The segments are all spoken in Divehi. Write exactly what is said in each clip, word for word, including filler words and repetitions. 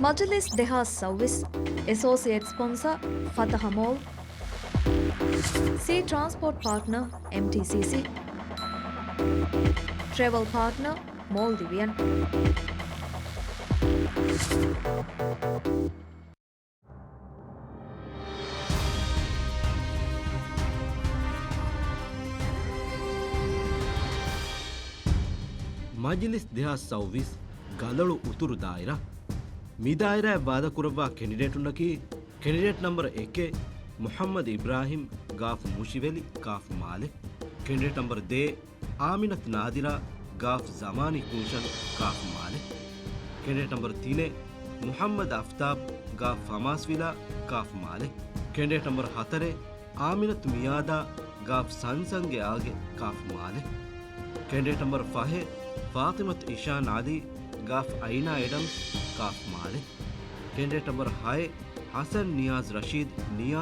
މަޖިލިސް ދެހާސް ސައުވީސް، އެސޯސިއޭޓް ސްޕޮންސަ ފަތަހަ މޯލް، ސީ ޓްރާންސްޕޯޓް ޕާޓްނަ އެމްޓީސީސީ، ޓްރެވެލް ޕާޓްނަ މޯލްޑިވިއަން. މަޖިލިސް ދެހާސް ސައުވީސް ގަލޮޅު އުތުރު ދާއިރާ. މި ދާއިރާއަށް ވާދަކުރައްވާ ކެނޑިޑޭޓުންނަކީ، ކެނޑިޑޭޓް ނަމްބަރު އެކެއް، މުޙައްމަދު އިބްރާހިމް، ގާފު މުށިވެލި، ކާފު މާލެ. ކެނޑިޑޭޓް ނަމްބަރު ދޭއް، އާމިނަތު ނާދިރާ، ގާފު ޒަމާނީ ކުންޝަން، ކާފު މާލެ. ކެނޑިޑޭޓް ނަމްބަރު ތިނެއް، މުޙައްމަދު އަފްތާބް، ގާފު ހަމާސް ވިލާ، ކާފު މާލެ. ކެނޑިޑޭޓް ނަމްބަރު ހަތަރެއް، އާމިނަތު މިޔާދާ، ގާފު ސަންސަންގެ އާގެ، ކާފު މާލެ. ކެނޑިޑޭޓް ނަމްބަރު ފަހެއް، ފާތިމަތު އިޝާން އަލީ، ގާފު އައިނާ އެޑަމްސް، ކާފު މާލެ. ކެނޑިޑޭޓް ނަމްބަރު ހައެއް، ޙަސަން ނިޔާޒް ރަޝީދް، ނިޔާ،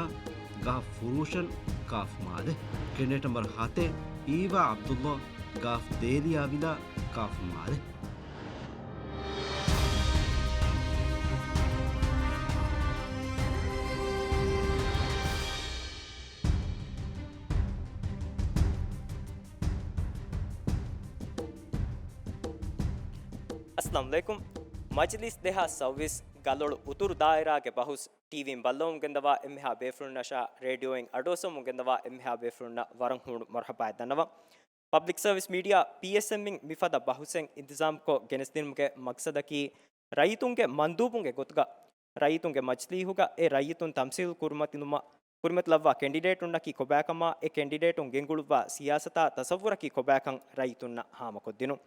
ގާފު ފުރޫޝަން، ކާފު މާލެ. ކެނޑިޑޭޓް ނަމްބަރު ހަތެއް، އީވާ ޢަބްދުﷲ، ގާފު ދޭލިޔާ ވިލާ، ކާފު މާލެ. އައްސަލާމު ޢަލައިކުމް. މަޖިލިސް ދެހާސް ސައުވީސް ގަލޮޅު އުތުރު ދާއިރާގެ ބަހުސް ޓީވީން ބައްލަވަމުން ގެންދަވާ އެންމެހާ ބޭފުޅުންނަށާ ރޭޑިއޯއިން އަޑުއައްސަވަމުން ގެންދަވާ އެންމެހާ ބޭފުޅުންނަށް ވަރަށް ހޫނު މަރުޙަބާއެއް ދަންނަވަން. ޕަބްލިކް ސަރވިސް މީޑިއާ، ޕީއެސްއެމް އިން މިފަދަ ބަހުސެއް އިންތިޒާމްކޮށް ގެނެސްދިނުމުގެ މަގްސަދަކީ، ރައްޔިތުންގެ މަންދޫބުންގެ ގޮތުގަ ރައްޔިތުންގެ މަޖިލީހުގަ އެ ރައްޔިތުން ތަމްސީލް ކުރިމަތިލުމަށް ކުރިމަތިލައްވާ ކެނޑިޑޭޓުންނަކީ ކޮބާކަމާ، އެ ކެނޑިޑޭޓުން ގެންގުޅުއްވާ ސިޔާސަތާ ތަސައްވުރަކީ ކޮބާކަން ރައްޔިތުންނަށް ހާމަކޮށްދިނުން.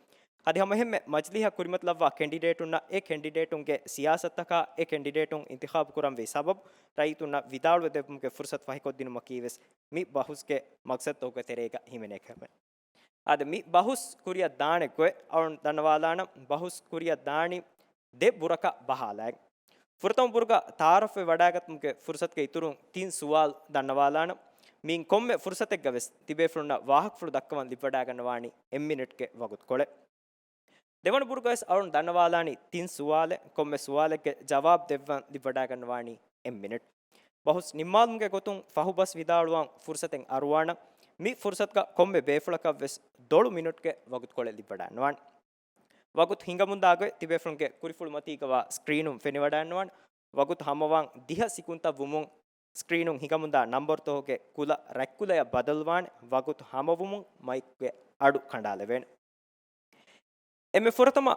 އަދި ހަމައެހެންމެ މަޖިލީހަށް ކުރިމަތިލައްވާ ކެނޑިޑޭޓުންނަށް އެ ކެނޑިޑޭޓުންގެ ސިޔާސަތުތަކާ އެ ކެނޑިޑޭޓުން އިންތިޚާބު ކުރަންވީ ސަބަބު ރައްޔިތުންނަށް ވިދާޅުވެ ދެއްވުމުގެ ފުރުސަތު ފަހިކޮށްދިނުމަކީވެސް މި ބަހުސްގެ މަގްސަދުތަކުގެ ތެރޭގަ ހިމެނޭ ކަމެއް. އާދެ، މި ބަހުސް ކުރިއަށް ދާނެ ގޮތް އަޅުން ދަންނަވާލާނަން. ބަހުސް ކުރިއަށް ދާނީ ދެ ބުރަކަށް ބަހާލައިގެން. ފުރަތަމަ ބުރުގަ ތަޢާރަފްވެ ވަޑާގަތުމުގެ ފުރުސަތުގެ އިތުރުން ތިން ސުވާލު ދަންނަވާލާނަން. މިއިން ކޮންމެ ފުރުސަތެއްގަވެސް ތިބޭފުޅުންނަށް ވާހަކަފުޅު ދައްކަވަން ލިބިވަޑާގަންނަވާނީ އެއް މިނެޓްގެ ވަގުތުކޮޅެއް. ދެވަނަ ބުރުގަވެސް އަޅުން ދަންނަވާލާނީ ތިން ސުވާލެއް. ކޮންމެ ސުވާލެއްގެ ޖަވާބު ދެއްވަން ލިބިވަޑާގަންނަވާނީ އެއް މިނެޓް. ބަހުސް ނިންމާލުމުގެ ގޮތުން ފަހުބަސް ވިދާޅުވަން ފުރުސަތެއް އަރުވާނަން. މި ފުރުސަތުގަ ކޮންމެ ބޭފުޅަކަށްވެސް ދޮޅު މިނެޓްގެ ވަގުތުކޮޅެއް ލިބިވަޑާންނަވާނެ. ވަގުތު ހިނގަމުންދާ ގޮތް ތިބޭފުޅުންގެ ކުރިފުޅުމަތީގަވާ ސްކްރީނުން ފެނިވަޑާންނަވާނެ. ވަގުތު ހަމަވާން ދިހަ ސިކުންތައް ވުމުން ސްކްރީނުން ހިނގަމުންދާ ނަންބަރުތަކުގެ ކުލަ ރަތްކުލަޔަށް ބަދަލުވާނެ. ވަގުތު ހަމަވުމުން މައިކުގެ އަޑު ކަނޑާލެވޭނެ. އެންމެ ފުރަތަމަ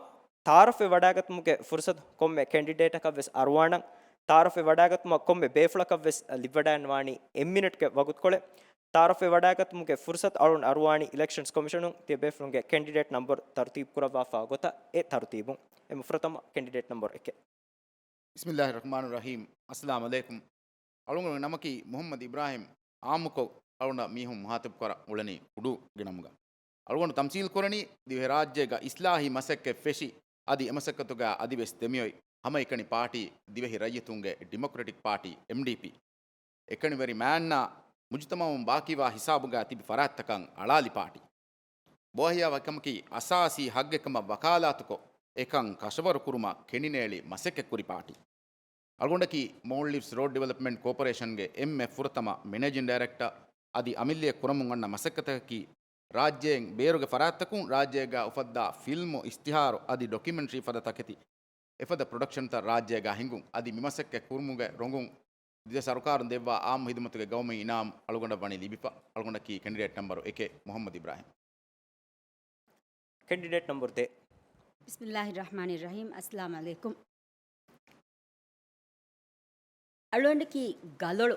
ތަޢާރަފްވެ ވަޑާގަތުމުގެ ފުރުސަތު ކޮންމެ ކެނޑިޑޭޓަކަށްވެސް އަރުވާނަން. ތަޢާރަފްވެ ވަޑާގަތުމަށް ކޮންމެ ބޭފުޅަކަށްވެސް ލިބިވަޑާންވާނީ އެއް މިނެޓްގެ ވަގުތުކޮޅެއް. ތަޢާރަފްވެ ވަޑާގަތުމުގެ ފުރުސަތު އަޅުން އަރުވާނީ އިލެކްޝަންސް ކޮމިޝަނުން ތިޔަބޭފުޅުންގެ ކެނޑިޑޭޓް ނަންބަރު ތަރުތީބު ކުރައްވާފާ ގޮތަށް އެ ތަރުތީބުން. އެންމެ ފުރަތަމަ ކެނޑިޑޭޓް ނަންބަރު އެކެއް. ބިސްމިއްލާހި ރަޙްމާނި ރަޙީމް. އައްސަލާމު ޢަލައިކުމް. އަޅުގަނޑު ނަމަކީ މުޙައްމަދު އިބްރާހިމް، އާއްމުކޮށް އަޅުގަނޑަށް މީހުން މުޚާޠަބު ކުރަން އުޅެނީ ކުޑޫގެ ނަމުގަ. އަޅުގަނޑު ތަމްސީލް ކުރަނީ ދިވެހިރާއްޖޭގަ އިސްލާހީ މަސައްކަތް ފެށި، އަދި އެމަސައްކަތުގަ އަދިވެސް ދެމިއޮތް ހަމައެކަނި ޕާޓީ ދިވެހި ރައްޔިތުންގެ ޑިމޮކްރެޓިކް ޕާޓީ، އެމްޑީޕީ. އެކަނިވެރި މާންނާ މުޖުތަމަޢުން ބާކީވާ ހިސާބުގަ ތިބި ފަރާތްތަކަށް އަޅާލި ޕާޓީ. ބޯހިޔާ ވަކިކަމަކީ އަސާސީ ހައްގެއް ކަމަށް ވަކާލާތުކޮށް، އެކަން ކަށަވަރު ކުރުމަށް ކެނޑިނޭޅި މަސައްކަތްކުރި ޕާޓީ. އަޅުގަނޑަކީ މޯލްޑިވްސް ރޯޑް ޑިވެލޮޕްމަންޓް ކޯޕަރޭޝަންގެ އެންމެ ފުރަތަމަ މެނޭޖިން ޑައިރެކްޓަ. އަދި އަމިއްލައަށް ކުރަމުން އަންނަ މަސައްކަތަކަކީ، ރާއްޖޭން ބޭރުގެ ފަރާތްތަކުން ރާއްޖޭގަ އުފައްދާ ފިލްމު، އިޝްތިހާރު އަދި ޑޮކިއުމެންޓްރީ ފަދަ ތަކެތި، އެފަދަ ޕްރޮޑަކްޝަންތައް ރާއްޖޭގަ ހިނގުން. އަދި މި މަސައްކަތް ކުރުމުގެ ރޮނގުން ދިވެހި ސަރުކާރުން ދެއްވާ އާއްމު ހިދުމަތުގެ ގައުމީ އިނާމް އަޅުގަނޑަށް ވަނީ ލިބިފަ. އަޅުގަނޑަކީ ކެނޑިޑޭޓް ނަމްބަރު އެކެއް، މުޙައްމަދު އިބްރާހިމް. ކެނޑިޑޭޓް ނަމްބަރު ދެ. ބިސްމިއްލާހި ރަޙްމާނި ރަޙީމް. އައްސަލާމު ޢަލައިކުމް. އަޅުގަނޑަކީ ގަލޮޅު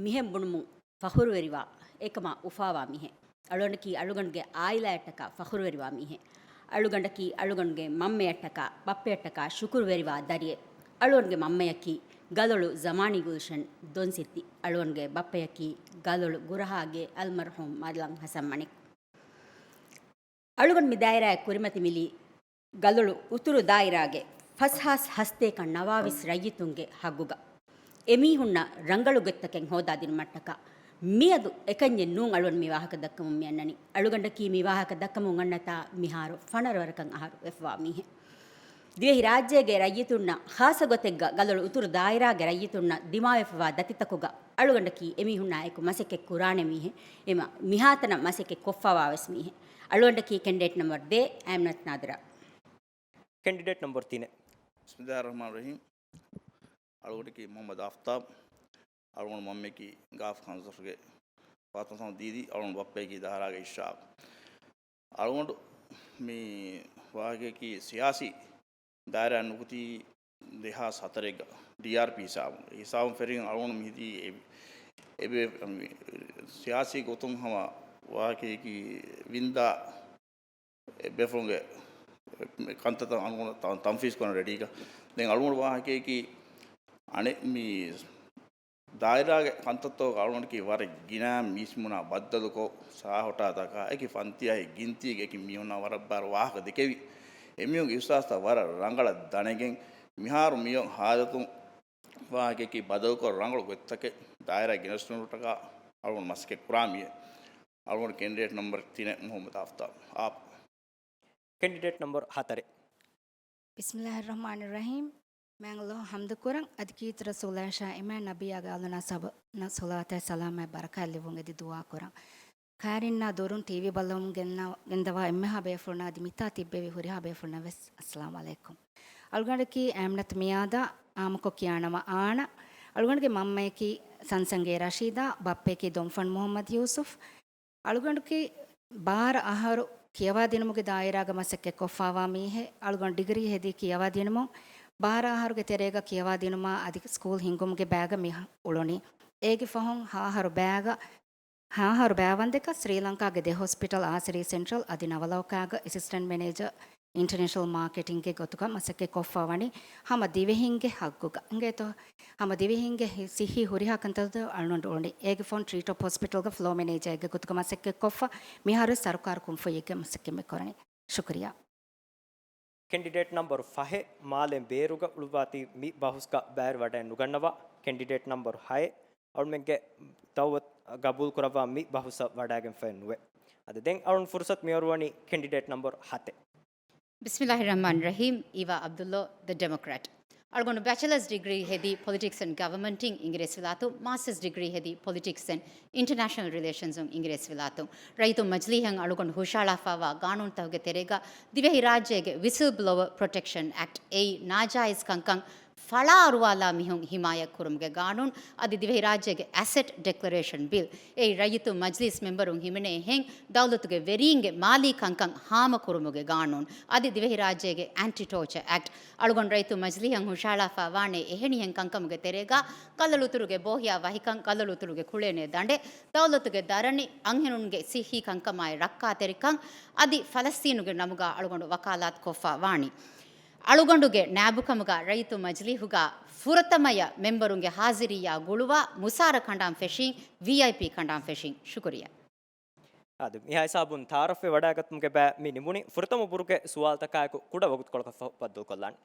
މިހެން ބުނުމުން ފަޚުރުވެރިވާ، އެކަމާ އުފާވާ މީހެއް. އަޅުގަނޑަކީ އަޅުގަނޑުގެ އާއިލާއަށްޓަކާ ފަޚުރުވެރިވާ މީހެއް. އަޅުގަނޑަކީ އަޅުގަނޑުގެ މަންމަޔަށްޓަކާ ބައްޕަޔަށްޓަކާ ޝުކުރުވެރިވާ ދަރިއެއް. އަޅުގަނޑުގެ މަންމަޔަކީ ގަލޮޅު ޒަމާނީ ގުލްޝަން ދޮންސިއްތި. އަޅުގަނޑުގެ ބައްޕަޔަކީ ގަލޮޅު ގުރަހާގެ އަލްމަރްޙޫމް މަލަން ޙަސަން މަނިކް. އަޅުގަނޑު މި ދާއިރާއަށް ކުރިމަތި މިލީ ގަލޮޅު އުތުރު ދާއިރާގެ ފަސްހާސް ހަސަތޭކަ ނަވާވީސް ރައްޔިތުންގެ ހައްގުގަ. އެމީހުންނަށް ރަނގަޅު ގޮތްތަކެއް ހޯދާދިނުމަށްޓަކާ މިއަދު އެކަންޏެއް ނޫން އަޅުގަނޑު މި ވާހަކަ ދައްކަމުން މި އަންނަނީ. އަޅުގަނޑަކީ މި ވާހަކަ ދައްކަމުން އަންނަތާ މިހާރު ފަނަރަ ވަރަކަށް އަހަރު ވެފަވާ މީހެއް. ދިވެހިރާއްޖޭގެ ރައްޔިތުންނަށް، ޚާއްޞަގޮތެއްގަ ގަލޮޅު އުތުރު ދާއިރާގެ ރައްޔިތުންނަށް ދިމާވެފަވާ ދަތިތަކުގަ އަޅުގަނޑަކީ އެމީހުންނާއެކު މަސައްކަތް ކުރާނެ މީހެއް. އެމަ މިހާތަނަށް މަސައްކަތް ކޮށްފަވާވެސް މީހެއް. އަޅުގަނޑަކީ ކެންޑިޑޭޓް ނަމްބަރު ދޭއް، އައިމްނަތް ނާދިރާ. ކެންޑިޑޭޓް ނަމްބަރު ތިނެއް. ބިސްމިއްލާހިއްރަޙްމާނިއްރަޙީމް. އަޅުގަނޑަކީ މުޙައްމަދު އާފްތާބް. އަޅުގަނޑު މަންމަޔަކީ ގާފް ކަންޒަފްގެ ފާތިމަތު ދީދީ، އަޅުގަނޑު ބައްޕަޔަކީ ދަހަރާގެ އިޝްރާޤް. އަޅުގަނޑު މި ވާހަކަޔަކީ ސިޔާސީ ދާއިރާ ނުކުތީ ދެހާސް ހަތަރެއްގަ ޑީއާރްޕީ ހިސާބުން. ހިސާބުން ފެށިގެން އަޅުގަނޑު މި ހިދީ އެ، އެ، ސިޔާސީ ގޮތުން ހަމަ ވާހަކަޔަކީ ވިންދާ އެ ބޭފުޅުންގެ ކަންތައްތައް އަޅުގަނޑު ތަ-، ތަންފީޒް ކުރަން ރެޑީގަ. ދެން އަޅުގަނޑު ވާހަކަޔަކީ އަނެއް މި ދާއިރާގެ ކަންތައްތަކުގަ އަޅުގަނޑަކީ ވަރަށް ގިނަ މީސްމުނާ ބައްދަލުކޮށް، ސާހޮޓާތަކާ އެކި ފަންތިއާއި ގިންތީގެ އެކި މީހުންނާ ވަރަށް ބާރު ވާހަކަ ދެކެވި. އެމީހުންގެ އިހްސާސްތައް ވަރަށް ރަނގަޅަށް ދަނެގެން، މިހާރު މިއޮތް ހާލަތުން ވާހަކަޔަކީ ބަދަލުކޮށް ރަނގަޅު ގޮތްތަކެއް ދާއިރާ ގެނެސްދިނުމަށްޓަކާ އަޅުގަނޑު މަސައްކަތް ކުރާ މީހެއް. އަޅުގަނޑު ކެންޑިޑޭޓް ނަމްބަރު ތިނެއް މުޙައްމަދު އާފްތާބް. އާޕް. ކެންޑިޑޭޓް ނަމްބަރު ހަތަރެއް. ބިސްމިއްލާހިއްރަޙްމާނިއްރަޙީމް. މާތް ﷲ އަށް ޙަމްދު ކުރަން، އަދި ކީރިތި ރަސޫލާއަށާ އިމާން ނަބިއްޔާގެ އަލުންނާ ޞަޙާބައިންނަށް ޞަލަވާތާއި ސަލާމާއި ބަރަކާތް ލިބުން އެދި ދުޢާ ކުރަން. ކާރިންނާ ދުރުން ޓީވީ ބައްލަވަމުން ގެންނަ-، ގެންދަވާ އެންމެހާ ބޭފުޅުންނާ އަދި މިތާ ތިއްބެވި ހުރިހާ ބޭފުޅުންނަށް ވެސް އައްސަލާމް ޢަލައިކުމް. އަޅުގަނޑަކީ އައިމްނަތު މިޔާދާ، އާއްމުކޮށް ކިޔާ ނަމަ އާނަ. އަޅުގަނޑުގެ މަންމަޔަކީ ސަންސަންގޭ ރަޝީދާ، ބައްޕަޔަކީ ދޮންފަން މުޙައްމަދު ޔޫސުފް. އަޅުގަނޑަކީ ބާރަ އަހަރު ކިޔަވާދިނުމުގެ ދާއިރާގަ މަސައްކަތް ކޮށްފާވާ މީހެއް. އަޅުގަނޑު ޑިގްރީ ހެދީ ކިޔަވާދިނުމުން ބާރަ އަހަރުގެ ތެރޭގަ ކިޔަވާދިނުމާ އަދި ސްކޫލް ހިންގުމުގެ ބައިގަ މި އުޅުނީ. އޭގެ ފަހުން ހަ އަހަރު ބައިގަ، ހަ އަހަރު ބައިވަންދެކަ ސްރީލަންކާގެ ދެ ހޮސްޕިޓަލް އާސިރީ ސެންޓްރަލް އަދި ނަވަލައުކާގަ އެސިސްޓެންޓް މެނޭޖަރ އިންޓަރނޭޝަނަލް މާކެޓިންގގެ ގޮތުގަ މަސައްކަތް ކޮށްފަ ވަނީ ހަމަ ދިވެހިންގެ ހައްގުގަ. އިނގޭތޯ؟ ހަމަ ދިވެހިންގެ ހި-، ސިއްހީ ހުރިހާ ކަންތައްތައް އަޅުގަނޑު އުޅުނީ. އޭގެ ފަހުން ޓްރީޓޮޕް ހޮސްޕިޓަލްގަ ފްލޯ މެނޭޖަރެއްގެ ގޮތުގަ މަސައްކަތް ކޮށްފަ، މިހާރު ސަރުކާރު ކުންފުންޏެއްގެ މަސައްކަތް މި ކުރަނީ. ޝުކުރިއްޔާ. ކެންޑިޑޭޓް ނަމްބަރު ފަހެއް މާލެ ބޭރުގަ އުޅުއްވާތީ މި ބަހުސްގަ ބައިވެރިވަޑައެއް ނުގަންނަވާ. ކެންޑިޑޭޓް ނަމްބަރު ހައެއް އަޅުމެންގެ ދައުވަތު ގަބޫލު ކުރައްވާ މި ބަހުސަށް ވަޑައިގެންފައެއް ނުވޭ. އަދި ދެން އަޅުން ފުރުސަތު މިއޮރުވަނީ ކެންޑިޑޭޓް ނަމްބަރު ހަތެއް. ބިސްމިއްލާހިއްރަޙްމާނިއްރަޙީމް. އީވާ ޢަބްދުﷲ، ދަ ޑެމޮކްރެޓް. އަޅުގަނޑު ބެޗަލަސް ޑިގްރީ ހެދީ ޕޮލިޓިކްސް އެންޑް ގަވަމަންޓް އިން އިނގިރޭސިވިލާތުން، މާސްޓަސް ޑިގްރީ ހެދީ ޕޮލިޓިކްސް އެންޑް އިންޓަރނޭޝަނަލް ރިލޭޝަންސް އިން އިނގިރޭސިވިލާތުން. ރައްޔިތު މަޖިލީހަށް އަޅުގަނޑު ހުށަހަޅާފައިވާ ގާނޫނުތަކުގެ ތެރޭގަ ދިވެހިރާއްޖޭގެ ވިސްލް ބްލޯވަ ޕްރޮޓެކްޝަން އެކްޓް، އެއީ ނާޖާއިޒް ކަންކަން ފަޅާ އަރުވާލާ މީހުން ހިމާޔަތް ކުރުމުގެ ގާނޫނު، އަދި ދިވެހިރާއްޖޭގެ އެސެޓް ޑެކްލަރޭޝަން ބިލް، އެއީ ރައްޔިތު މަޖިލީސް މެމްބަރުން ހިމެނޭ ހެން ދައުލަތުގެ ވެރީންގެ މާލީ ކަންކަން ހާމަކުރުމުގެ ގާނޫނު، އަދި ދިވެހިރާއްޖޭގެ އެންޓި ޓޯޗަ އެކްޓް. އަޅުގަނޑު ރައްޔިތު މަޖިލީހަށް ހުށަހަޅާފައިވާނެ އެހެނިހެން ކަންކަމުގެ ތެރޭގަ ކަލަ ލުތުރުގެ ބޯހިޔާ ވަހިކަން، ކަލަ ލުތުރުގެ ކުޅޭނެ ދަނޑެއް، ދައުލަތުގެ ދަރަނި، އަންހެނުންގެ ސިއްހީ ކަންކަމާއި ރައްކާތެރިކަން، އަދި ފަލަސްތީނުގެ ނަމުގަ އަޅުގަނޑު ވަކާލާތު ކޮށްފަ ވާނީ. އަޅުގަނޑުގެ ނާއިބުކަމުގަ ރައްޔިތު މަޖިލީހުގަ ފުރަތަމަޔަށް މެމްބަރުންގެ ހާޒިރިއްޔާ ގުޅުވާ މުސާރަ ކަނޑާން ފެށީން، ވީއައިޕީ ކަނޑާން ފެށީން. ޝުކުރިއްޔާ. އާދެ، މިހާ ހިސާބުން ތައާރަފްވެ ވަޑައިގަތުމުގެ ބައި މި ނިމުނީ. ފުރަތަމަ ބުރުގެ ސުވާލުތަކާއެކު ކުޑަ ވަގުތުކޮޅަކަށް ފަހު ބައްދަލުކޮށްލާން.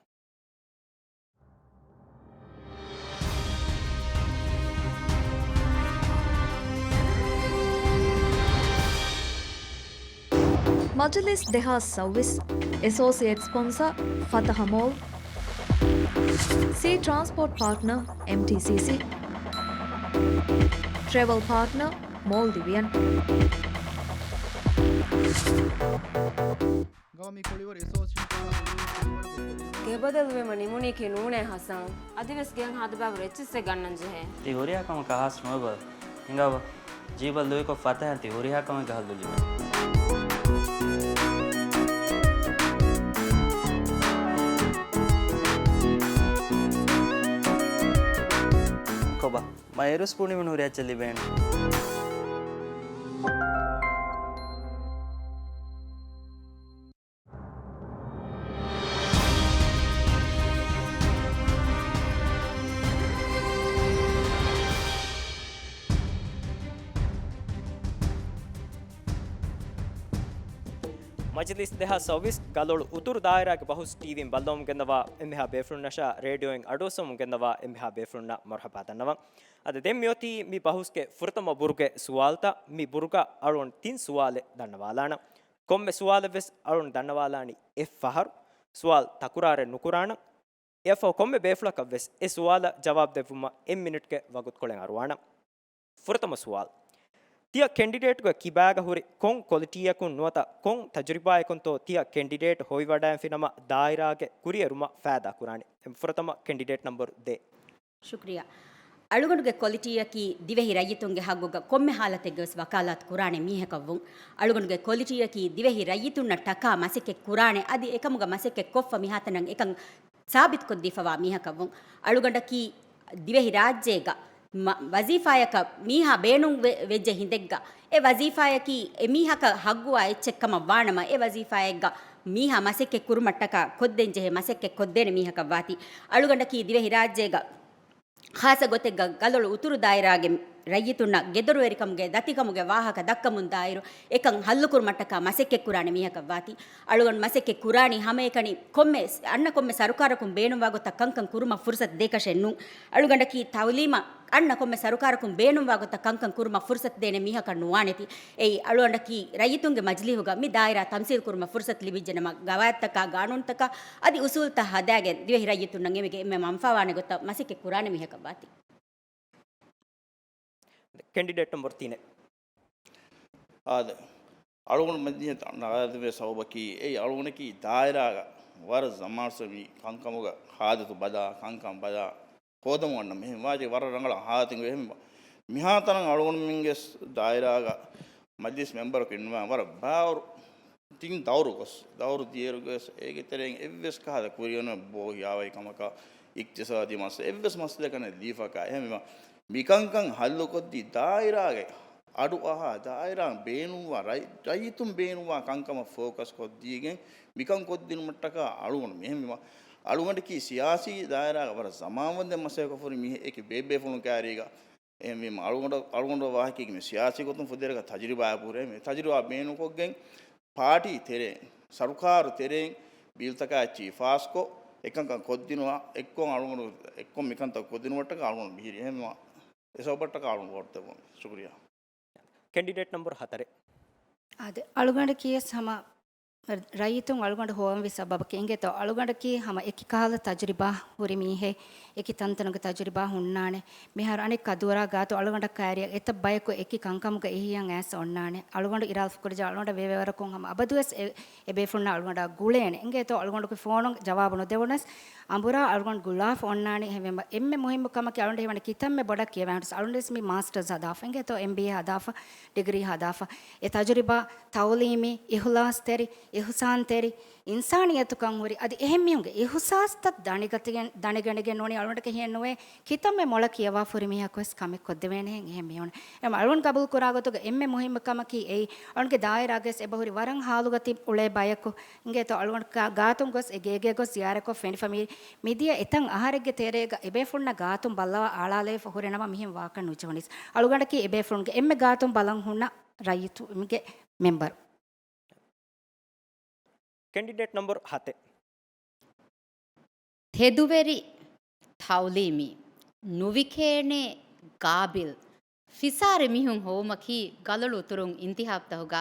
މަޖިލިސް ދެހާސް ސައުވީސް، އެސޯސިއޭޓް ސްޕޮންސަރ، ފަތަހަ މޯލް، ސީ ޓްރާންސްޕޯޓް ޕާޓްނަރ، އެމްޓީސީސީ، ޓްރެވަލް ޕާޓްނަރ، މޯލްޑިވިއަން. ގައުމީ ކުޅިވަރު އެސޯސިއޭޝަން ގެ ބަދަލުވީމަ ނިމުނީކީ ނޫނޭ ހަސަން. އަދިވެސް ގެއަށް ހާދަ ބައިވަރު އެއްޗިއްސެއް ގަންނަން ޖެހޭ. ތި ހުރިހާ ކަމަކަށް ހާސް ނުވެބަ. ހިނގާބަ. ޖީބަށް ލުއިކޮށް ފަތަހަ ތި ހުރިހާ ކަމެއްގަ ހައްލު ލިބޭ. ކޮބާ؟ މަ އޭރުސް ބުނިމުން ހުރި އެއްޗެއް ލިބޭނެ. މަޖިލިސް ދެހާސް ސައުވީސް ގަލޮޅު އުތުރު ދާއިރާގެ ބަހުސް ޓީވީން ބައްލަވަމުން ގެންނަވާ އެންމެހާ ބޭފުޅުންނަށާ ރޭޑިއޯއިން އަޑުއައްސަވަމުން ގެންނަވާ އެންމެހާ ބޭފުޅުންނަށް މަރުޙަބާ ދަންނަވަން. އަދި ދެން މިއޮތީ މި ބަހުސްގެ ފުރަތަމަ ބުރުގެ ސުވާލުތައް. މި ބުރުގަ އަޅުގަނޑު ތިން ސުވާލެއް ދަންނަވާލާނަން. ކޮންމެ ސުވާލެއްވެސް އަޅުގަނޑު ދަންނަވާލާނީ އެއްފަހަރު. ސުވާލު ތަކުރާރެއް ނުކުރާނަން. އެއަށްފަހު ކޮންމެ ބޭފުޅަކަށް ވެސް އެ ސުވާލަށް ޖަވާބު ދެއްވުމަށް އެއް މިނިޓްގެ ވަގުތުކޮޅެއް އަރުވާނަން. ފުރަތަމަ ސުވާލު. ތިޔަ ކެންޑިޑޭޓްގެ ކިބާގަ ހުރި ކޮން ކޮލިޓީއަކުން ނުވަތަ ކޮން ތަޖުރިބާއަކުންތޯ ތިޔަ ކެންޑިޑޭޓް ހޮވިވަޑައިފިނަމަ ދާއިރާގެ ކުރިއެރުމަށް ފައިދާ ކުރާނެ؟ ފުރަތަމަ ކެންޑިޑޭޓް ނަމްބަރު ދޭއް. ޝުކްރިޔާ. އަޅުގަނޑުގެ ކޮލިޓީއަކީ ދިވެހި ރައްޔިތުންގެ ހައްގުގަ ކޮންމެ ހާލަތެއްގަވެސް ވަކާލާތު ކުރާނެ މީހަކަށްވުން. އަޅުގަނޑުގެ ކޮލިޓީއަކީ ދިވެހި ރައްޔިތުންނަށް ޓަކާ މަސައްކަތް ކުރާނެ، އަދި އެކަމުގަ މަސައްކަތް ކޮށްފަ މިހާތަނަށް އެކަން ސާބިތުކޮށްދީފަވާ މީހަކަށްވުން. އަޅުގަނޑަކީ ދިވެހި ރާއްޖޭގަ މަ-، ވަޒީފާޔަކަށް މީހާ ބޭނުން ވެ-، ވެއްޖެ ހިނދެއްގަ، އެ ވަޒީފާޔަކީ އެ މީހަކަށް ހައްގުވާ އެއްޗެއް ކަމަށް ވާނަމަ، އެ ވަޒީފާއެއްގަ މީހާ މަސައްކަތް ކުރުމަށްޓަކާ ކޮށްދޭން ޖެހޭ މަސައްކަތް ކޮށްދޭނެ މީހަކަށް ވާތީ. އަޅުގަނޑަކީ ދިވެހި ރާއްޖޭގަ ޚާއްޞަ ގޮތެއްގަ ގަލޮޅު އުތުރު ދާއިރާގެ ރައްޔިތުންނަށް ގެދޮރުވެރިކަމުގެ ދަތިކަމުގެ ވާހަކަ ދައްކަމުން ދާއިރު، އެކަން ހައްލުކުރުމަށްޓަކާ މަސައްކަތްކުރާނެ މީހަކަށް ވާތީ. އަޅުގަނޑު މަސައްކަތް ކުރާނީ ހަމައެކަނި ކޮންމެ، އަންނަ ކޮންމެ ސަރުކާރަކުން ބޭނުންވާ ގޮތަށް ކަންކަން ކުރުމަށް ފުރުސަތު ދޭކަށެއް ނޫން. އަޅުގަނޑަކީ ތައުލީމަށް އަންނަ ކޮންމެ ސަރުކާރަކުން ބޭނުންވާ ގޮތަށް ކަންކަން ކުރުމަށް ފުރުސަތު ދޭނެ މީހަކަށް ނުވާނެތީ. އެއީ، އަޅުގަނޑަކީ ރައްޔިތުންގެ މަޖިލީހުގަ މި ދާއިރާ ތަމްސީލް ކުރުމަށް ފުރުސަތު ލިބިއްޖެނަމަ، ގަވާއިދުތަކާ، ގާނޫނުތަކާ އަދި އުސޫލުތައް ހަދާގެން ދިވެހި ރައްޔިތުންނަށް އެމެގެ އެންމެ މަންފާވާނެ ގޮތަށް މަސައްކަތް ކުރާނެ މީހަކަށް ވާތީ. ކެންޑިޑޭޓް ނަމްބަރު ތިނެއް. އާދެ، އަޅުގަނޑު މަޖިލީހަށް ނަގާދެވޭ ސަބަބަކީ، އެއީ އަޅުގަނޑަކީ ދާއިރާގަ ވަރަށް ޒަމާންސަ މި ކަންކަމުގަ ހާދަތު ބަލާ، ކަންކަން ބަލާ، ހޯދަމުން އަންނަ މިހެން ވާޖެ ވަރަށް ރަނގަޅަށް ހާދަތު އެހެން. މިހާތަނަށް އަޅުގަނޑުމެންގެ ދާއިރާގަ މަޖިލިސް މެމްބަރަކު އިންނަވާ ވަރަށް ބާރު ތިން ދައުރު ގޮސް، ދައުރު ދިޔައިރު ގޮސް، އޭގެ ތެރެއިން އެއްވެސް ކަހަލަ ކުރިއަށް ނުވެ ބޯ ހިޔާވަހި ކަމަކާ، އިޤްތިޞާދީ މައްސަލަ، އެއްވެސް މައްސަލައެއް ކަނެ ލީފަކާ. އެހެންވީމަ، މިކަންކަން ހައްލުކޮށްދީ ދާއިރާގެ އަޑު އަހާ، ދާއިރާ ބޭނުންވާ، ރައި-، ރައްޔިތުން ބޭނުންވާ ކަންކަމަށް ފޯކަސް ކޮށްދީގެން، މިކަން ކޮށްދިނުމަށްޓަކާ އަޅުގަނޑު މިހެންވީމަ، އަޅުގަނޑަކީ ސިޔާސީ ދާއިރާގަ ވަރަށް ޒަމާންވަންދެން މަސައްކަތް ކޮށްފަ ހުރި މީހެއް އެކި ބޭބޭފުޅުން ކައިރީގަ. އެހެންވީމަ، އަޅުގަނޑަށް، އަޅުގަނޑަށް ވާހަކައެއްގެ މި ސިޔާސީ ގޮތުން ފުދޭވަރަކަށް ތަޖުރިބާ ކުރޭ. މި ތަޖުރިބާ ބޭނުންކޮށްގެން ޕާޓީ ތެރެއިން، ސަރުކާރު ތެރެއިން ބިލްތަކާ އެއްޗިހި ފާސްކޮށް، އެކަންކަން ކޮށްދިނުމަށް އެއްކޮށް އަޅުގަނޑު އެއްކޮށް މިކަންތައް ކޮށްދިނުމަށްޓަކާ އަޅުގަނޑު މިހިރީ. އެހެންވީމަ، އެ ސަބަބަށްޓަކާ އަޅުގަނޑު ވޯޓް ދެއްވަން. ޝުކުރިޔާ. ކެންޑިޑޭޓް ނަމްބަރު ހަތަރެއް. އާދެ، އަޅުގަނޑަކީވެސް ހަމަ ރައްޔިތުން އަޅުގަނޑު ހޮވަންވީ ސަބަބަކީ އިނގޭތޯ، އަޅުގަނޑަކީ ހަމަ އެކި ކަހަލަ ތަޖުރިބާ ހުރި މީހެއް، އެކި ތަންތަނުގެ ތަޖުރިބާ ހުންނާނެ. މިހާރު އަނެއްކާ ދުވަރާ ގާތު އަޅުގަނޑަށް ކައިރިއަށް އެތައް ބަޔަކު އެކި ކަންކަމުގަ އެހީއަށް އައިސް އޮންނާނެ. އަޅުގަނޑު އިރާދަ ކުރިޖާ އަޅުގަނޑަށް ވެވޭ ވަރަކުން ހަމަ އަބަދުވެސް އެ، އެބޭފުޅުންނާ އަޅުގަނޑާ ގުޅޭނެ. އިނގޭތޯ އަޅުގަނޑުގެ ފޯނުން ޖަވާބު ނުދެވުނަސް އަނބުރާ އަޅުގަނޑު ގުޅާފަ އޮންނާނީ. އެހެންވީމަ އެންމެ މުހިއްމު ކަމަކީ އަޅުގަނޑު ހީވަނީ ކިތަންމެ ބޮޑަށް ކިޔަވާނެ. އަޅުގަނޑުވެސް މި މާސްޓަރސް ހަދާފަ. އިނގޭތޯ އެމްބީއޭ ހަދާފަ، ޑިގްރީ ހަދާފަ. އެ ތަޖުރިބާ، ތައުލީމީ، އިޚްލާޞްތެރި، އިޙްސާންތެރި، އިންސާނިއްޔަތުކަން ހުރި، އަދި އެހެން މީހުންގެ އިޙްސާސްތައް ދަނެގަތިގެން، ދަނެގަނެގެން ނޫނީ އަޅުގަނޑަކަށް ހިޔެއްނުވޭ، ކިތަންމެ މޮޅަށް ކިޔަވާފަ ހުރި މީހަކުވެސް ކަމެއް ކޮށްދެވޭނެހެން އެހެން މީހުން. އެހެން އަޅުގަނޑު ގަބޫލު ކުރާ ގޮތުގަ އެންމެ މުހިއްމު ކަމަކީ އެއީ، އަޅުގަނޑުގެ ދާއިރާގަވެސް އެބަހުރި ވަރަށް ހާލުގަތި އުޅޭ ބަޔަކު. އިނގޭތޯ އަޅުގަނޑު ގާ-، ގާތުން ގޮސް އެ ގޭގޭ ގޮސް ޒިޔާރަތްކޮށް ފެނިފަ މި-، މިދިޔަ އެތައް އަހަރެއްގެ ތެރޭގަ އެބޭފުޅުންނަށް ގާތުން ބައްލަވާ އަޅާލައިފަ ހުރެނަމަ މިހެން ވާކަށް ނުޖެހުނީސް. އަޅުގަނޑަކީ އެބޭފުޅުންގެ އެންމެ ގާތުން ބަލަން ހުންނަ ރައްޔިތުންގެ މެމްބަރު. ކެންޑިޑޭޓް ނަމްބަރު ހަތެއް. ތެދުވެރި، ތައުލީމީ، ނުވިކޭނޭ، ގާބިލް، ފިސާރި މީހުން ހޮވުމަކީ ގަލޮޅު އުތުރުން އިންތިހާބުތަކުގަ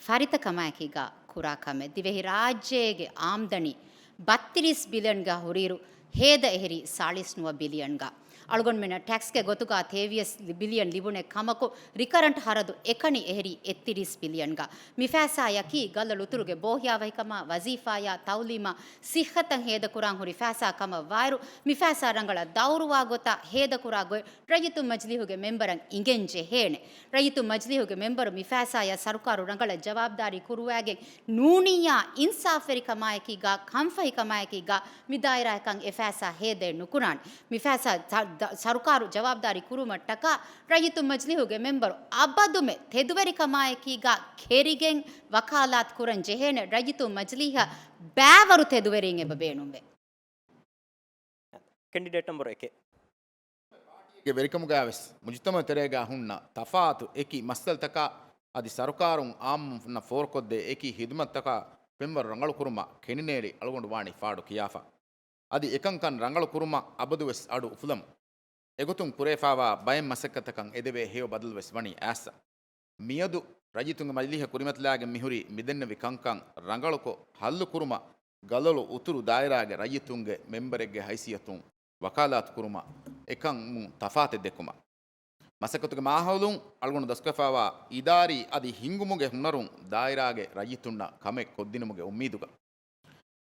ފަރިތަކަމާއެކީގަ ކުރާ ކަމެއް. ދިވެހިރާއްޖޭގެ އާމްދަނީ ބައްތިރީސް ބިލިއަންގަ ހުރިއިރު، ހޭދަ އެހެރީ ސާޅީސް ނުވަ ބިލިއަންގަ. އަޅުގަނޑުމެންނަށް ޓެކްސްގެ ގޮތުގަ ތޭވިޔަސް ބިލިއަން ލިބުނެ ކަމަކު، ރިކަރަންޓް ހަރަދު އެކަނި އެހެރީ އެއްތިރީސް ބިލިއަންގަ. މިފައިސާޔަކީ ގަލޮޅު އުތުރުގެ ބޯހިޔާވަހިކަމާ، ވަޒީފާޔާ، ތައުލީމާ، ސިއްހަތަށް ހޭދަކުރާން ހުރި ފައިސާ ކަމަށް ވާއިރު، މިފައިސާ ރަނގަޅަށް ދައުރުވާ ގޮތަށް ހޭދަކުރާ ގޮތް ރައްޔިތު މަޖިލީހުގެ މެމްބަރަށް އިނގެން ޖެހޭނެ. ރައްޔިތު މަޖިލީހުގެ މެމްބަރު މިފައިސާޔަށް ސަރުކާރު ރަނގަޅަށް ޖަވާބުދާރީ ކުރުވާގެން ނޫނިއްޔާ އިންސާފްވެރިކަމާއެކީގަ، ކަންފަހިކަމާއެކީގަ މި ދާއިރާއަކަށް އެ ފައިސާ ހޭދައެއް ނުކުރާނެ. މި ފައިސާ ސަ-، ދަ-، ސަރުކާރު ޖަވާބުދާރީ ކުރުމަށްޓަކާ ރައްޔިތު މަޖިލީހުގެ މެމްބަރު އަބަދުމެ ތެދުވެރިކަމާއެކީގަ ކެރިގެން ވަކާލާތު ކުރަން ޖެހޭނެ. ރައްޔިތު މަޖިލީހަށް ބައިވަރު ތެދުވެރީން އެބަ ބޭނުންވޭ. ކެންޑިޑޭޓް ނަމްބަރު އެކެއް. ގެ ވެރިކަމުގައިވެސް މުޖުތަމަޢު ތެރޭގަ ހުންނަ ތަފާތު އެކި މައްސަލަތަކާ އަދި ސަރުކާރުން އާއްމުންނަށް ފޯރުކޮށްދޭ އެކި ހިދުމަތްތަކާ ފެންވަރު ރަނގަޅުކުރުމަށް ކެނޑިނޭޅި އަޅުގަނޑު ވާނީ ފާޑު ކިޔާފަ. އަދި އެކަންކަން ރަނގަޅުކުރުމަށް އަބަދުވެސް އަޑު އުފުލަމުން. އެގޮތުން ކުރެވިފައިވާ ބައެއް މަސައްކަތަކަށް އެދެވޭ ހެޔޮ ބަދަލުވެސް ވަނީ އައިއްސަ. މިއަދު ރައްޔިތުންގެ މަޖިލީހަށް ކުރިމަތިލާގެން މިހުރީ މިދެންނެވި ކަންކަން ރަނގަޅުކޮށް ހައްލުކުރުމަށް ގަލޮޅު އުތުރު ދާއިރާގެ ރައްޔިތުންގެ މެމްބަރެއްގެ ހައިސިއްޔަތުން ވަކާލާތު ކުރުމަށް އެކަމުން ތަފާތެއް ދެއްކުމަށް. މަސައްކަތުގެ މާހައުލުން އަޅުގަނޑު ދަސްކޮށްފައިވާ އިދާރީ އަދި ހިންގުމުގެ ހުނަރުން ދާއިރާގެ ރައްޔިތުންނަށް ކަމެއް ކޮށްދިނުމުގެ އުއްމީދުގަ.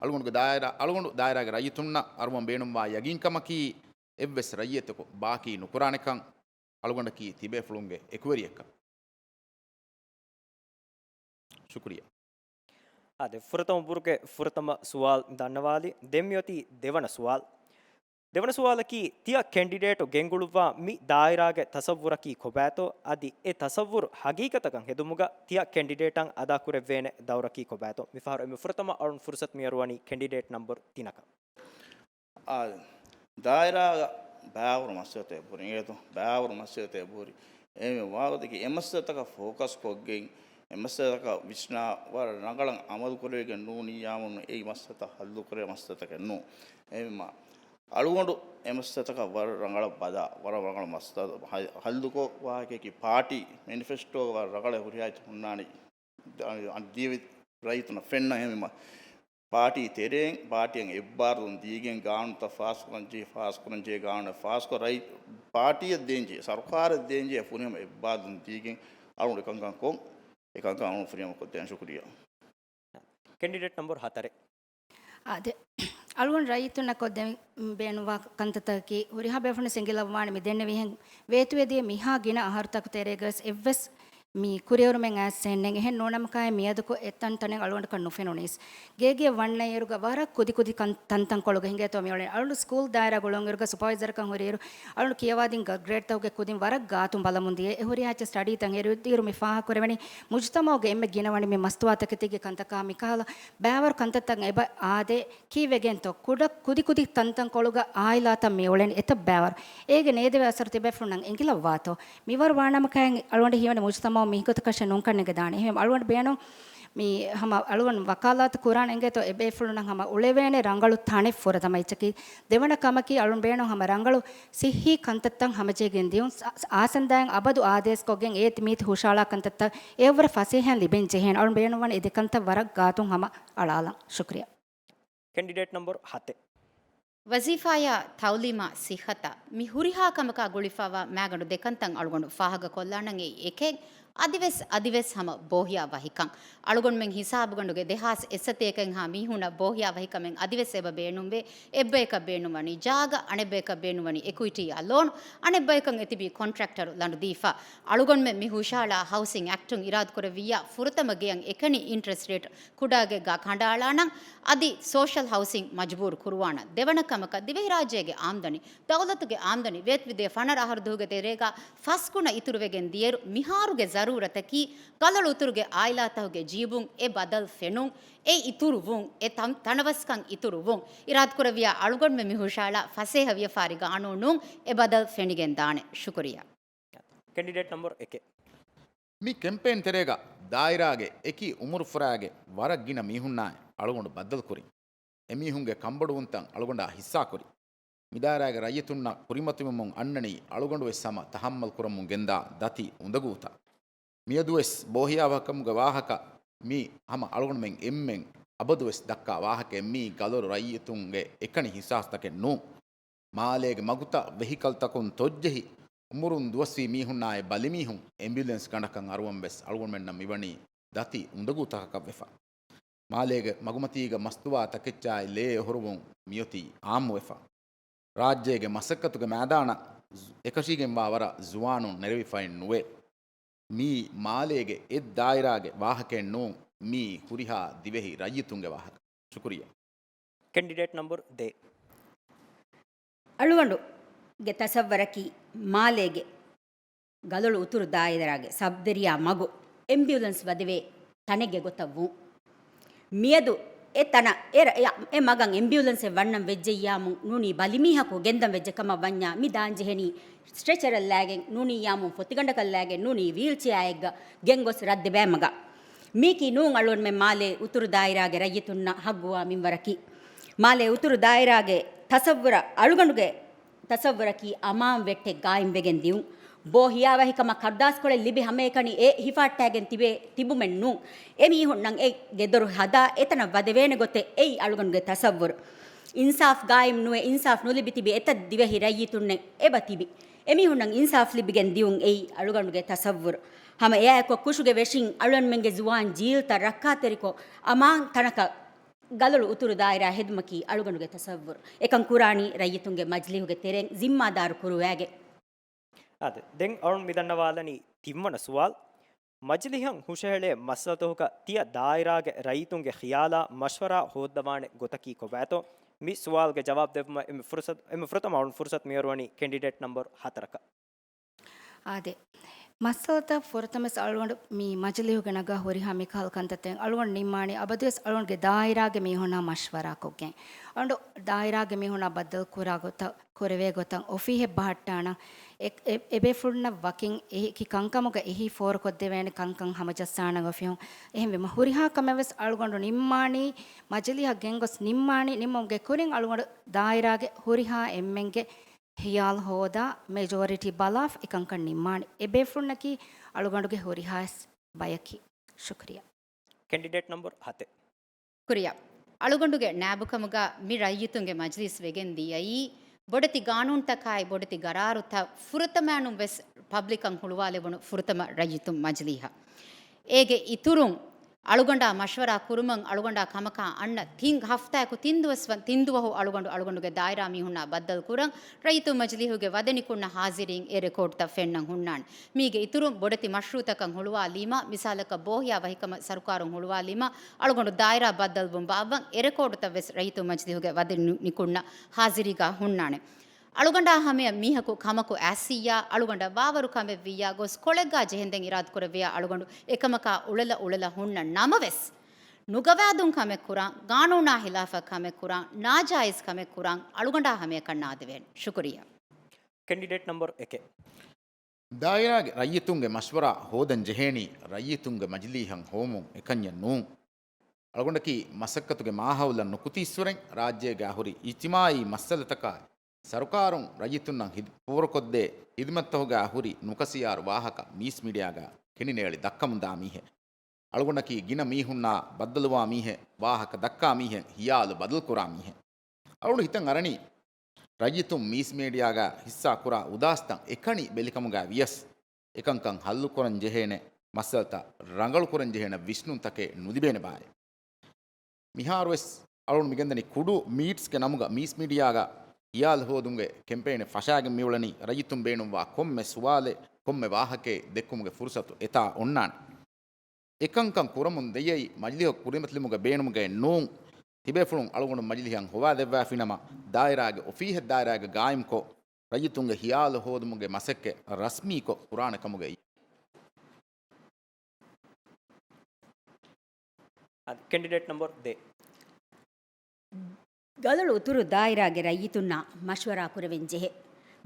އަޅުގަނޑުގެ ދާއިރާ، އަޅުގަނޑު ދާއިރާގެ ރައްޔިތުންނަށް އަރުވަން ބޭނުންވާ ޔަގީންކަމަކީ އެއްވެސް ރައްޔިތަކު ބާކީ ނުކުރާނެކަން، އަޅުގަނޑަކީ ތިބޭފުޅުންގެ އެކުވެރިއެއްކަން. ޝުކުރިއްޔާ. އާދެ، ފުރަތަމަ ބުރުގެ ފުރަތަމަ ސުވާލު ދަންނަވާލި. ދެން މިއޮތީ ދެވަނަ ސުވާލު. ދެވަނަ ސުވާލަކީ، ތިޔަ ކެންޑިޑޭޓު ގެންގުޅުއްވާ މި ދާއިރާގެ ތަސައްވުރަކީ ކޮބާތޯ؟ އަދި އެ ތަސައްވުރު ހަގީގަތަކަށް ހެދުމުގަ ތިޔަ ކެންޑިޑޭޓަށް އަދާކުރެއްވޭނެ ދައުރަކީ ކޮބާތޯ؟ މިފަހަރު އެންމެ ފުރަތަމަ އަޅުން ފުރުސަތު މިއަރުވަނީ ކެންޑިޑޭޓް ނަމްބަރު ތިނަކަށް. އާ، ދާއިރާގަ ބައިވަރު މައްސަލަތައް އެބަހުރި އިނގޭތޯ، ބައިވަރު މައްސަލަތައް އެބަހުރި. އެހެންވީމަ ވާގޮތަކީ އެ މައްސަލަތަކަށް ފޯކަސް ކޮށްގެން، އެ މައްސަލަތަކަށް ވިސްނާ ވަރަށް ރަނގަޅަށް އަމަލު ކުރެވިގެން ނޫނިއްޔާމުން އެއީ މައްސަލަތައް ހައްލު ކުރެވޭ މައްސަލަތަކެއް ނޫން. އެހެންވީމަ އަޅުގަނޑު އެ މައްސަލަތަކަށް ވަރަށް ރަނގަޅަށް ބަލާ، ވަރަށް ރަނގަޅަށް މައްސަލަ ހަ-، ހައްލުކޮށް ވާހަކައަކީ ޕާޓީ މެނިފެސްޓޯގަ ވަރަށް ރަނގަޅަށް ހުރިހާ ހުންނާނީ ދ-، އަ-، ދިވެ ރައްޔިތުންނަށް ފެންނަ. އެހެންވީމަ ޕާޓީ ތެރެއިން ޕާޓީއަށް އެއްބާރުލުން ދީގެން ގާނޫނުތައް ފާސްކުރަންޖެހޭ، ފާސްކުރަންޖެހޭ ގާނޫނެއް ފާސްކޮށް ރައްޔި-، ޕާޓީއަށް ދޭންޖެހޭ، ސަރުކާރަށް ދޭންޖެހޭ ފުރިހަމަ އެއްބާރުލުން ދީގެން އަޅުގަނޑު އެކަންކަން ކޮށް، އެކަންކަން އަޅުގަނޑު ފުރިހަމަ ކޮށްދޭން. ޝުކުރިއްޔާ. ކެންޑިޑޭޓް ނަމްބަރު ހަތަރެއް. އާދެ، އަޅުގަނޑު ރައްޔިތުންނަށް ކޮށްދޭން ބޭނުންވާ ކަންތައްތަކަކީ ހުރިހާ ބޭފުޅުން ސިނގިލައްވާނެ މި ދެންނެވިހެން ވޭތުވެދިޔަ މިހާ ގިނަ އަހަރުތަކު ތެރޭގަވެސް އެއްވެސް މި ކުރިއެރުމެއް އައިސް ހެންނެއް. އެހެން ނޫނަމަކާއި މިއަދު ކޮ-، އެތަންތަނެއް އަޅުގަނޑަކަށް ނުފެނުނީސް. ގޭގެ ވަންނައިރުގަ ވަރަށް ކުދިކުދި ކަން-، ތަންތަންކޮޅުގަ ހިނގޭތޯ މިއުޅެނީ. އަޅުގަނޑު ސްކޫލް ދާއިރާ ގުޅުންއިރުގަ ސުޕަވައިޒަރަކަށް ހުރިއިރު، އަޅުގަނޑު ކިޔަވާދިން ގ-، ގްރޭޑްތަކުގެ ކުދިން ވަރަށް ގާތުން ބަލަމުން ދިޔަ. އެ ހުރިހާ އެއްޗެއް ސްޓަޑީތައް ހެރިއިރު މި ފާހަގަކުރެވެނީ މުޖުތަމައުގެ އެންމެ ގިނަވަނި މި މަސްތުވާތަކެތީގެ ކަންތަކާ މިކަހަލަ ބައިވަރު ކަންތައްތައް އެބަ އާދޭ. ކީއްވެގެންތޯ؟ ކުޑަ ކުދިކުދި ތަންތަންކޮޅުގަ އާއިލާތައް މި އުޅެނީ އެތައް ބައިވަރު. އޭގެ ނޭދެވޭ އަސަރު ތިބޭފުޅުންނަށް އެނގިލައްވާތޯ؟ މިވަރު ވާނަމަކަށް އަޅުގަނޑަށް ހީވަނީ މުޖުތަމައު މީހުގަތަކަށެއް ނުންކަން ނެގެދާނެ. އެހެން އަޅުގަނޑު ބޭނުން މި ހަމަ އަޅުގަނޑު ވަކާލާތު ކުރާނެ އިނގޭތޯ އެބޭފުޅުންނަށް ހަމަ އުޅެވޭނެ ރަނގަޅު ތަނެއް ފުރަތަމަ އެއްޗަކީ. ދެވަނަ ކަމަކީ އަޅުން ބޭނުން ހަމަ ރަނގަޅު ސިއްހީ ކަންތައްތައް ހަމަޖެހިގެން ދިޔުން. ސ-، ސ-، އާސަންދާއިން އަބަދު އާދޭސްކޮށްގެން އޭތި މީތި ހުށަހަޅާ ކަންތައްތައް އެއަށްވުރެ ފަސޭހައިން ލިބެން ޖެހޭނެ. އަޅުން ބޭނުންވަނީ އެ ދެ ކަންތައް ވަރަށް ގާތުން ހަމަ އަޅާލަން. ޝުކުރިއްޔާ. ކެންޑިޑޭޓް ނަމްބަރު ހަތެއް. ވަޒީފާއާ ތައުލީމާ ސިއްހަތާ މި ހުރިހާ ކަމަކާ ގުޅިފައިވާ މައިގަނޑު ދެކަންތައް އަޅުގަނޑު ފާހަގަކޮށްލާނަން. އެއީ އެކެއް އަދިވެސް، އަދިވެސް ހަމަ ބޯހިޔާ ވަހިކަން. އަޅުގަނޑުމެން ހިސާބުގަނޑުގެ ދެހާސް އެއްސަތޭކައެއްހާ މީހުންނަށް ބޯހިޔާ ވަހިކަމެއް އަދިވެސް އެބަ ބޭނުންވޭ. އެއްބަޔަކަށް ބޭނުންވަނީ ޖާގަ، އަނެއްބަޔަކަށް ބޭނުންވަނީ އެކުއިޓީއާ ލޯނު، އަނެއްބަޔަކަށް އެތިބީ ކޮންޓްރެކްޓަރު ލަނޑުދީފަ. އަޅުގަނޑުމެން މި ހުށަހަޅާ ހައުސިން އެކްޓުން އިރާދަކުރެއްވިއްޔާ ފުރަތަމަ ގެޔަށް އެކަނި އިންޓްރެސްޓް ރޭޓް ކުޑަގެއްގަ ކަނޑައަޅާނަން، އަދި ސޯޝަލް ހައުސިން މަޖުބޫރު ކުރުވާނަން. ދެވަނަ ކަމަކަށް، ދިވެހިރާއްޖޭގެ އާމްދަނީ، ދައުލަތުގެ އާމްދަނީ ވޭތުވެދިޔަ ފަނަރަ އަހަރު ދުވަހުގެ ތެރޭގަ ފަސް ގުނަ އިތުރުވެގެން ދިޔައިރު، މިހާރުގެ ޒަރޫރަތަކީ، ގަލޮޅު އުތުރުގެ އާއިލާތަކުގެ ޖީބުން އެ ބަދަލު ފެނުން، އެ އިތުރުވުން، އެ ތަން-، ތަނަވަސްކަން އިތުރުވުން. އިރާދަކުރެއްވިއްޔާ އަޅުގަނޑުމެން މި ހުށަހަޅާ ފަސޭހަ ވިޔަފާރި ގާނޫނުން އެ ބަދަލު ފެނިގެން ދާނެ. ޝުކުރިއްޔާ. ކެންޑިޑޭޓް ނަމްބަރު އެކެއް. މި ކެމްޕޭން ތެރޭގަ ދާއިރާގެ އެކި އުމުރުފުރާގެ ވަރަށް ގިނަ މީހުންނާއި އަޅުގަނޑު ބައްދަލުކުރިން. އެމީހުންގެ ކަންބޮޑުވުންތައް އަޅުގަނޑާ ހިއްސާކުރި. މިދާއިރާގެ ރައްޔިތުންނަށް ކުރިމަތިވަމުން އަންނަނީ އަޅުގަނޑުވެސް ހަމަ ތަހައްމަލް ކުރަމުން ގެންދާ ދަތި އުނދަގޫތައް. މިއަދުވެސް ބޯހިޔާވަހިކަމުގެ ވާހަކަ މީ ހަމަ އަޅުގަނޑުމެން އެންމެން އަބަދުވެސް ދައްކާ ވާހަކައެއް. މީ ގަލޮރު ރައްޔިތުންގެ އެކަނި ހިސާސްތަކެއް ނޫން. މާލޭގެ މަގުތައް، ވެހިކަލްތަކުން ތޮއްޖެހި، އުމުރުން ދުވަސްވީ މީހުންނާއި ބަލިމީހުން އެމްބިއުލެންސް ގަނޑަކަށް އަރުވަން ވެސް އަޅުގަނޑުމެންނަށް މިވަނީ ދަތި އުނދަގޫތަކަކަށް ވެފަ. މާލޭގެ މަގުމަތީގަ މަސްތުވާ ތަކެއްޗާއި ލޭ އޮހޮރުވުން މިއޮތީ އާއްމުވެފަ. ރާއްޖޭގެ މަސައްކަތުގެ މައިދާނަށް އެކަށީގެންވާ ވަރަށް ޒުވާނުން ނެރެވިފައެއް ނުވޭ. މީ މާލޭގެ އެއް ދާއިރާގެ ވާހަކައެއް ނޫން، މީ ހުރިހާ ދިވެހި ރައްޔިތުންގެ ވާހަކަ. ޝުކުރިއްޔާ. ކެންޑިޑޭޓް ނަމްބަރު ދޭއް. އަޅުގަނޑުގެ ތަސައްވަރަކީ މާލޭގެ ގަލޮޅު އުތުރު ދާއިރާގެ ސަބްދެރިޔާ މަގު އެމްބިއުލަންސް ވަދެވޭ ތަނެއްގެ ގޮތަށް ވުން. މިއަދު އެ ތަނަށް އެ ރަ-، އެ، އެ މަގަށް އެމްބިއުލަންސެއް ވަންނަން ވެއްޖެއްޔާމު ނޫނީ ބަލިމީހަކު ގެންދަން ވެއްޖެ ކަމަށް ވަންޏާ މި ދާންޖެހެނީ ސްޓްރެޗަރަށް ލާގެން ނޫނިއްޔާމު ފޮތިގަނޑަކަށް ލާގެން ނޫނީ ވީލްޗެއާއެއްގަ ގެންގޮސް ރަށް ދެބައިމަގަށް. މީކީ ނޫން އަޅުގަނޑުމެން މާލޭ އުތުރު ދާއިރާގެ ރައްޔިތުންނަށް ހައްގުވާ މިންވަރަކީ. މާލޭ އުތުރު ދާއިރާގެ ތަސައްވުރަށް އަޅުގަނޑުގެ ތަސައްވުރަކީ އަމާން ވެއްޓެއް ގާއިމްވެގެން ދިއުން. ބޯ ހިޔާވަހިކަމަށް ކަރުދާސްކޮޅެއް ލިބި ހަމައެކަނި އެ ހިފަހައްޓާގެން ތިބޭ ތިބުމެއް ނޫން. އެ މީހުންނަށް އެ ގެދޮރު ހަދާ އެތަނަށް ވަދެވޭނެ ގޮތެއް އެއީ އަޅުގަނޑުގެ ތަސައްވުރު. އިންސާފް ގާއިމް ނުވެ، އިންސާފް ނުލިބި ތިބި އެތައް ދިވެހި ރައްޔިތުންނެއް އެބަ ތިބި. އެމީހުންނަށް އިންސާފް ލިބިގެން ދިޔުން އެއީ އަޅުގަނޑުގެ ތަސައްވުރު. ހަމަ އެއާއެކު ކުށުގެ ވެށިން އަޅުގަނޑުމެންގެ ޒުވާން ޖީލްތައް ރައްކާތެރިކޮށް، އަމާން ތަނަކަށް ގަލޮޅު އުތުރު ދާއިރާ ހެދުމަކީ އަޅުގަނޑުގެ ތަސައްވުރު. އެކަން ކުރާނީ ރައްޔިތުންގެ މަޖިލީހުގެ ތެރެއިން ޒިންމާދާރު ކުރުވާގެން. އާދެ، ދެން އަޅުން މިދަންނަވާލަނީ ތިންވަނަ ސުވާލު. މަޖިލީހަށް ހުށަހެޅޭ މައްސަލަތަކަކަށް ތިޔަ ދާއިރާގެ ރައްޔިތުންގެ ޚިޔާލާ މަޝްވަރާ ހޯއްދަވާނެ ގޮތަކީ ކޮބާތޯ؟ މި ސުވާލުގެ ޖަވާބު ދެއްވުމަށް އެންމެ ފުރުސަތު، އެންމެ ފުރަތަމަ އަޅުން ފުރުސަތު މިއޮރުވަނީ ކެންޑިޑޭޓް ނަމްބަރު ހަތަރަކަށް. އާދެ، މައްސަލަތައް ފުރަތަމަވެސް އަޅުގަނޑު މި މަޖިލީހުގެ ނަގާ ހުރިހާ މިކަހަލަ ކަންތައްތައް އަޅުގަނޑު ނިންމާނީ އަބަދުވެސް އަޅުގަނޑުގެ ދާއިރާގެ މީހުންނާ މަޝްވަރާކޮށްގެން. އަޅުގަނޑު ދާއިރާގެ މީހުންނާ ބައްދަލު ކުރާ ގޮތަށް، ކުރެވޭ ގޮތަށް އޮފީހެއް ބަހައްޓާނަން. އެ، އެ، އެބޭފުޅުންނަށް ވަކިން އެކި ކަންކަމުގަ އެހީ ފޯރުކޮށްދެވޭނެ ކަންކަން ހަމަޖައްސާނަން އޮފީހުން. އެހެންވީމަ ހުރިހާ ކަމެއް ވެސް އަޅުގަނޑު ނިންމާނީ، މަޖިލީހަށް ގެންގޮސް ނިންމާނީ، ނިންމުމުގެ ކުރިން އަޅުގަނޑު ދާއިރާގެ ހުރިހާ އެންމެންގެ ޚިޔާލު ހޯދާ، މެޖޯރިޓީ ބަލާފަ އެކަންކަން ނިންމާނެ. އެބޭފުޅުންނަކީ އަޅުގަނޑުގެ ހުރިހާވެސް ބަޔަކީ. ޝުކުރިއްޔާ. ކެންޑިޑޭޓް ނަމްބަރު ހަތެއް. ޝުކުރިއްޔާ. އަޅުގަނޑުގެ ނައިބުކަމުގަ މި ރައްޔިތުންގެ މަޖިލީސް ވެގެން ދިޔައީ، ބޮޑެތި ގާނޫނުތަކާއި ބޮޑެތި ގަރާރުތައް ފުރަތަމައިނުން ވެސް ޕަބްލިކަށް ހުޅުވާލެވުނު ފުރަތަމަ ރައްޔިތުން މަޖިލީހަށް. އޭގެ އިތުރުން، އަޅުގަނޑާ މަޝްވަރާ ކުރުމަށް އަޅުގަނޑާ ކަމަކާ އަންނަ ތިން ހަފްތާއަކު ތިން ދުވަސް ވަން، ތިން ދުވަހު އަޅުގަނޑު އަޅުގަނޑުގެ ދާއިރާ މީހުންނާ ބައްދަލު ކުރަން، ރައްޔިތުން މަޖިލީހުގެ ވަދެ ނިކުންނަ ހާޒިރީން އެ ރެކޯޑްތައް ފެންނަން ހުންނާނެ. މީގެ އިތުރުން ބޮޑެތި މަޝްރޫއުތަކަށް ހުޅުވާލީމަ، މިސާލަކަށް ބޯހިޔާ ވަހިކަމަށް ސަރުކާރުން ހުޅުވާލީމަ، އަޅުގަނޑު ދާއިރާ ބައްދަލުވުން ބާއްވަން އެ ރެކޯޑުތައް ވެސް ރައްޔިތުން މަޖިލީހުގެ ވަދެ ނި-، ނިކުންނަ ހާޒިރީގަ ހުންނާނެ. އަޅުގަނޑާ ހަމަޔަށް މީހަކު ކަމަކު އައިސިއްޔާ، އަޅުގަނޑަށް ވާވަރު ކަމެއްވިއްޔާ ގޮސް ކޮޅެއްގާ ޖެހެންދެން އިރާދަކުރެއްވިއްޔާ އަޅުގަނޑު އެކަމަކާ އުޅެލަ އުޅެލަ ހުންނަ ނަމަވެސް، ނުގަވާދުން ކަމެއް ކުރާ، ގާނޫނާ ހިލާފަށް ކަމެއް ކުރާ، ނާޖާއިޒް ކަމެއް ކުރާ، އަޅުގަނޑާ ހަމަޔަކަށް ނާދެވޭނެ. ޝުކުރިއްޔާ. ކެންޑިޑޭޓް ނަމްބަރު އެކެއް. ދާއިރާގެ ރައްޔިތުންގެ މަޝްވަރާ ހޯދަން ޖެހޭނީ ރައްޔިތުންގެ މަޖިލީހަށް ހޮވުމުން އެކަންޏެއް ނޫން. އަޅުގަނޑަކީ މަސައްކަތުގެ މާހައުލަށް ނުކުތީއްސުރެން ރާއްޖޭގާ ހުރި އިޖްތިމާއީ މައްސަލަތަކާ ސަރުކާރުން ރައްޔިތުންނަށް ހިދް-، ފޯރުކޮށްދޭ ހިދުމަތްތަކުގާ ހުރި ނުކަސިޔާރު ވާހަކަ މީސް މީޑިއާގާ ކެނޑިނޭޅި ދައްކަމުންދާ މީހެއް. އަޅުގަނޑަކީ ގިނަ މީހުންނާ ބައްދަލުވާ މީހެއް، ވާހަކަ ދައްކާ މީހެއް، ހިޔާލު ބަދަލުކުރާ މީހެއް. އަޅުގަނޑު ހިތަށް އަރަނީ، ރައްޔިތުން މީސް މީޑިއާގާ ހިއްސާ ކުރާ އުދާސްތައް އެކަނި ބެލިކަމުގާ ވިޔަސް، އެކަންކަން ހައްލުކުރަން ޖެހޭނެ މައްސަލަތައް ރަނގަޅުކުރަން ޖެހޭނެ ވިސްނުންތަކެއް ނުލިބޭނެ ބާއޭ. މިހާރުވެސް އަޅުގަނޑު މިގެންދަނީ ކުޑަ މީޓްސްގެ ނަމުގަ މީސް މީޑިއާގަ ހިޔާލު ހޯދުމުގެ ކެމްޕޭނެއް ފަށާގެން މިއުޅެނީ ރައްޔިތުން ބޭނުންވާ ކޮންމެ ސުވާލެއް، ކޮންމެ ވާހަކައެއް ދެއްކުމުގެ ފުރުސަތު އެތާ އޮންނާނެ. އެކަންކަން ކުރަމުން ދެޔައީ މަޖިލީހަށް ކުރިމަތިލުމުގެ ބޭނުމުގައެއް ނޫން. ތިބޭފުޅުން އަޅުގަނޑު މަޖިލީހަށް ހޮވާދެއްވާފިނަމަ، ދާއިރާގެ އޮފީހެއް ދާއިރާގަ ގާއިމްކޮށް، ރައްޔިތުންގެ ހިޔާލު ހޯދުމުގެ މަސައްކަތް ރަސްމީކޮށް ކުރާނެ ކަމުގައި. އަދި ކެންޑިޑޭޓް ނަމްބަރު ދެ. ގަލޮޅު އުތުރު ދާއިރާގެ ރައްޔިތުންނާ މަޝްވަރާ ކުރެވެން ޖެހޭ.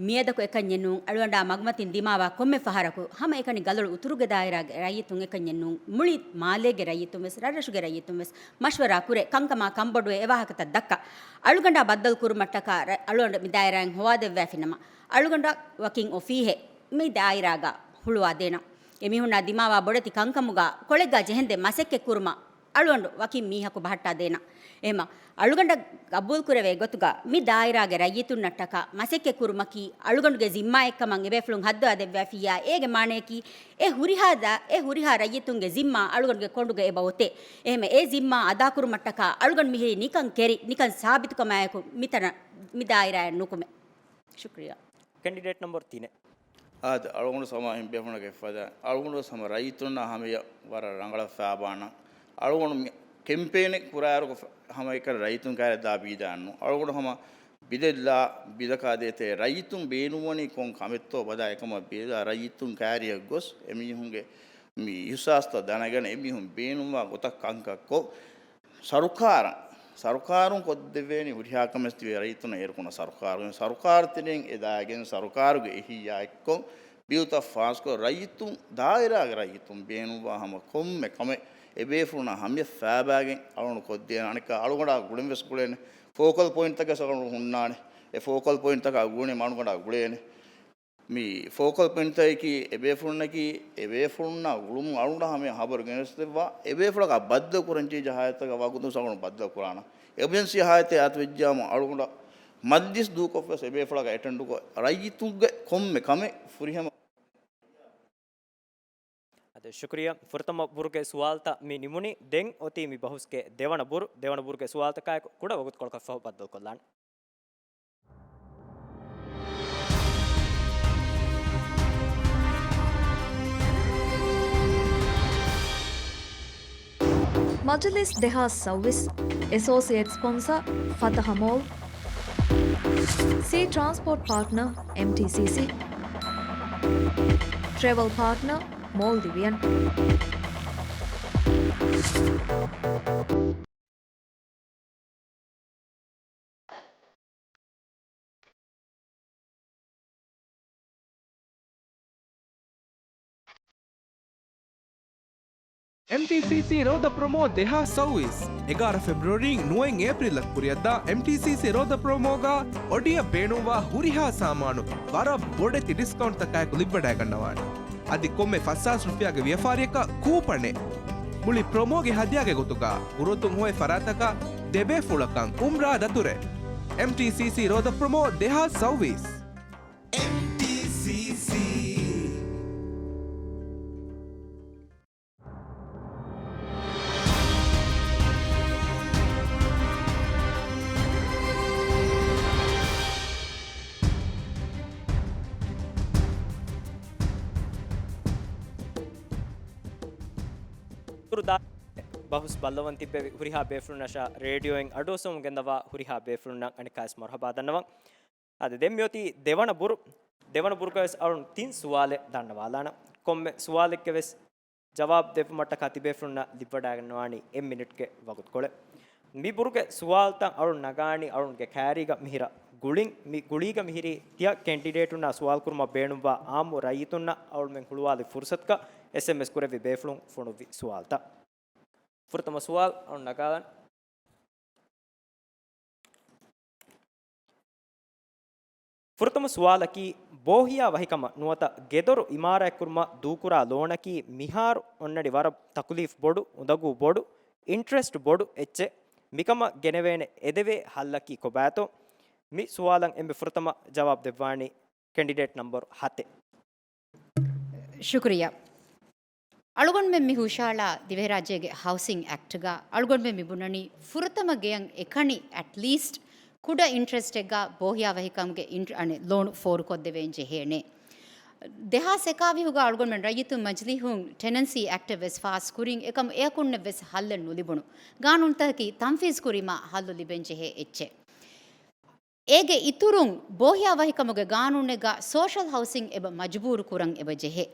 މިއަދަކު އެކަންޏެއް ނޫން. އަޅުގަނޑާ މަގުމަތިން ދިމާވާ ކޮންމެ ފަހަރަކު ހަމައެކަނި ގަލޮޅު އުތުރުގެ ދާއިރާގެ ރައްޔިތުން އެކަންޏެއް ނޫން. މުޅި މާލޭގެ ރައްޔިތުން ވެސް، ރަށްރަށުގެ ރައްޔިތުން ވެސް މަޝްވަރާ ކުރޭ، ކަންކަމާ ކަންބޮޑުވެ އެ ވާހަކަތައް ދައްކާ. އަޅުގަނޑާ ބައްދަލު ކުރުމަށްޓަކާ ރަ-، އަޅުގަނޑު މި ދާއިރާއިން ހޮވާދެއްވާފިނަމަ، އަޅުގަނޑަށް ވަކިން އޮފީހެއް މި ދާއިރާގަ ހުޅުވާދޭނަން. އެމީހުންނާ ދިމާވާ ބޮޑެތި ކަންކަމުގަ ކޮޅެއްގަ ޖެހެންދެން މަސައްކަތް ކުރުމަށް އަޅުގަނޑު ވަކިން މީހަކު ބަހައްޓާ ދޭނަން. އެހެމަ، އަޅުގަނޑަށް ގަބޫލުކުރެވޭ ގޮތުގަ މި ދާއިރާގެ ރައްޔިތުންނަށްޓަކާ މަސައްކަތް ކުރުމަކީ އަޅުގަނޑުގެ ޒިންމާއެއްކަމަށް އެބޭފުޅުން ހައްދަވާދެއްވާފިއްޔާ، އޭގެ މާނަޔަކީ އެ ހުރިހާ ދާ-، އެ ހުރިހާ ރައްޔިތުންގެ ޒިންމާ އަޅުގަނޑުގެ ކޮނޑުގަ އެބަ އޮތޭ. އެހެމަ، އެ ޒިންމާ އަދާކުރުމަށްޓަކާ އަޅުގަނޑު މިހިރީ ނިކަން ކެރި، ނިކަން ސާބިތުކަމާއެކު މިތަނަށް މި ދާއިރާއަށް ނުކުމެ. ޝުކްރިޔާ. ކެންޑިޑޭޓް ނަމްބަރު ތިނެއް. އާދެ، އަޅުގަނޑު ހަމަ އެންމެ ބޭފުޅުންނަކަށް އެއްފަދަ، އަޅުގަނޑު ހަމަ ރައްޔިތުންނާ ހަމަޔަށް ވަރަށް ރަނގަޅަށް ފާބާނަން. އަޅުގަނޑު މި ކެމްޕޭނެއް ކުރާއިރު ހަމަ އެކަން ރައްޔިތުން ކާރި ދާ ބީދާންނު. އަޅުގަނޑު ހަމަ ބިދެއްލާ، ބިދަކާ ދޭތެރޭ ރައްޔިތުން ބޭނުންވަނީ ކޮން ކަމެއްތޯ ބަލާ އެކަމަށް ބިދާ ރައްޔިތުން ކާރިއަށް ގޮސް އެމީހުންގެ މި އިހުސާސްތައް ދަނެގަނެ އެމީހުން ބޭނުންވާ ގޮތަށް ކަންކަން ކޮށް، ސަރުކާރަށް، ސަރުކާރުން ކޮށްދެވޭނީ ހުރިހާ ކަމެއް ތިބޭ ރައްޔިތުންނަށް އޭރުކުރުން ސަރުކާރުން، ސަރުކާރު ތެރެއިން އެ ދާގެން ސަރުކާރުގެ އެހީއާ އެއްކޮށް ބިލުތައް ފާސްކޮށް ރައްޔިތުން، ދާއިރާގެ ރައްޔިތުން ބޭނުންވާ ހަމަ ކޮންމެ ކަމެއް އެބޭފުޅުންނާ ހަމަޔަށް ފާބާގެން އަޅުގަނޑު ކޮށްދޭނެ. އަނެއްކާ އަޅުގަނޑާ ގުޅެން ވެސް ގުޅޭނެ. ފޯކަލް ޕޮއިންޓްތަކެއް އަޅުގަނޑު ހުންނާނެ. އެ ފޯކަލް ޕޮއިންޓްތަކާ ގުޅެން އަޅުގަނޑާ ގުޅޭނެ. މި ފޯކަލް ޕޮއިންޓްތަކަކީ އެބޭފުޅުންނަކީ، އެބޭފުޅުންނާ ގުޅުމުން އަޅުގަނޑަށް ހަމަ ހަބަރު ގެނެސްދެއްވާ، އެބޭފުޅަކާ ބައްދަލު ކުރަންޖެހޭ ހާލަތްތަކަށް ވަގުތުން އަޅުގަނޑު ބައްދަލު ކުރާނަން. އެމަޖެންސީ ހާލަތެއް އަތުވެއްޖާމު އަޅުގަނޑަށް މަޖްލިސް ދޫކޮށްވެސް އެބޭފުޅަކާ އެޓެންޑުކޮށް، ރައްޔިތުންގެ ކޮންމެ ކަމެއް ފުރިހަމަ. އަދި ޝުކުރިއްޔާ. ފުރަތަމަ ބުރުގެ ސުވާލުތައް މި ނިމުނީ. ދެން އޮތީ މި ބަހުސްގެ ދެވަނަ ބުރު. ދެވަނަ ބުރުގެ ސުވާލުތަކާއެކު ކުޑަ ވަގުތުކޮޅަކަށްފަހު ބައްދަލުކޮށްލާނެ. މަޖިލިސް ދެހާސް ސައުވީސް، އެސޯސިއޭޓް ސްޕޮންސަ، ފަތަހަ މޯލް. ސީ ޓްރާންސްޕޯޓް ޕާޓްނަ، އެމްޓީސީސީ. ޓްރެވެލް ޕާޓްނަ، މޯލްޑިވިއަން. އެމްޓީސީސީ ރޯދަ ޕްރޮމޯ ދެހާސް ސައުވީސް، އެގާރަ ފެބްރުއަރީން ނުވައެއް އޭޕްރީލަށް ކުރިއަށްދާ އެމްޓީސީސީ ރޯދަ ޕްރޮމޯގަ އޮޑިއަށް ބޭނުންވާ ހުރިހާ ސާމާނު ވަރަށް ބޮޑެތި ޑިސްކައުންޓްތަކާއެކު ލިއްވަޑައިގަންނަވާނެ. އަދި ކޮންމެ ފަސްހާސް ރުފިޔާގެ ވިޔަފާރިއަކަށް ކޫޕަނެއް. މުޅި ޕްރޮމޯގެ ހަދިޔާގެ ގޮތުގަ ގުރުއަތުން ހޮވޭ ފަރާތަކަށް ދެބޭފުޅަކަށް އުމްރާ ދަތުރެއް. އެމްޓީސީސީ ރޯދަ ޕްރޮމޯ ދެހާސް ސައުވީސް. އެމްޓީސީސީ. ބަހުސް ބައްލަވަން ތިއްބެވި ހުރިހާ ބޭފުޅުންނަށާ ރޭޑިއޯއިން އަޑުއައްސަވަމުން ގެންދަވާ ހުރިހާ ބޭފުޅުންނަށް އަނެއްކާވެސް މަރުހަބާ ދަންނަވަން. އަދި ދެން މިއޮތީ ދެވަނަ ބުރު. ދެވަނަ ބުރުގަވެސް އަޅުން ތިން ސުވާލެއް ދަންނަވާލާނަން. ކޮންމެ ސުވާލެއްގެވެސް ޖަވާބު ދެއްވުމަށްޓަކާ ތިބޭފުޅުންނަށް ލިއްވަޑައިގަންނަވާނީ އެއް މިނިޓްގެ ވަގުތުކޮޅެއް. މި ބުރުގެ ސުވާލުތައް އަޅުން ނަގާނީ އަޅުންގެ ކައިރީގަ މިހިރަ ގުޅިން. މި ގުޅީގަ މިހިރީ ތިޔަ ކެންޑިޑޭޓުންނާ ސުވާލު ކުރުމަށް ބޭނުންވާ އާއްމު ރައްޔިތުންނަށް އަޅުމެން ހުޅުވާލި ފުރުސަތުގަ އެސްއެމްއެސް ކުރެއްވި ބޭފުޅުން ފޮނުއްވި ސުވާލުތައް. ފުރަތަމަ ސުވާލު އަޅުން ނަގާލަން. ފުރަތަމަ ސުވާލަކީ، ބޯހިޔާ ވަހިކަމަށް ނުވަތަ ގެދޮރު އިމާރާތްކުރުމަށް ދޫކުރާ ލޯނަކީ މިހާރު އޮންނަނީ ވަރަށް ތަކުލީފް ބޮޑު، އުނދަގޫ ބޮޑު، އިންޓްރެސްޓް ބޮޑު އެއްޗެއް. މިކަމަށް ގެނެވޭނެ އެދެވޭ ހައްލަކީ ކޮބާތޯ؟ މި ސުވާލަށް އެންމެ ފުރަތަމަ ޖަވާބު ދެއްވާނީ ކެންޑިޑޭޓް ނަމްބަރު ހަތެއް. ޝުކުރިއްޔާ. އަޅުގަނޑުމެން މި ހުށައަޅާ ދިވެހިރާއްޖޭގެ ހައުސިން އެކްޓްގަ އަޅުގަނޑުމެން މި ބުނަނީ ފުރަތަމަ ގެޔަށް އެކަނި އެޓްލީސްޓް ކުޑަ އިންޓްރެސްޓެއްގަ ބޯހިޔާވަހިކަމުގެ އިންޓް-، އަނެއް، ލޯނު ފޯރުކޮށްދެވޭން ޖެހޭނެ. ދެހާސް އެކާވިހުގަ އަޅުގަނޑުމެން ރައްޔިތުން މަޖިލީހުން ޓެނަންސީ އެކްޓެއް ވެސް ފާސް ކުރިން އެކަމު އެއަކުންނެއް ވެސް ހައްލެއް ނުލިބުނު. ގާނޫނުތަކަކީ ތަންފީޒް ކުރީމާ ހައްލު ލިބެން ޖެހޭ އެއްޗެއް. އޭގެ އިތުރުން، ބޯހިޔާވަހިކަމުގެ ގާނޫނެއްގަ ސޯޝަލް ހައުސިން އެބަ މަޖުބޫރު ކުރަން އެބަ ޖެހޭ.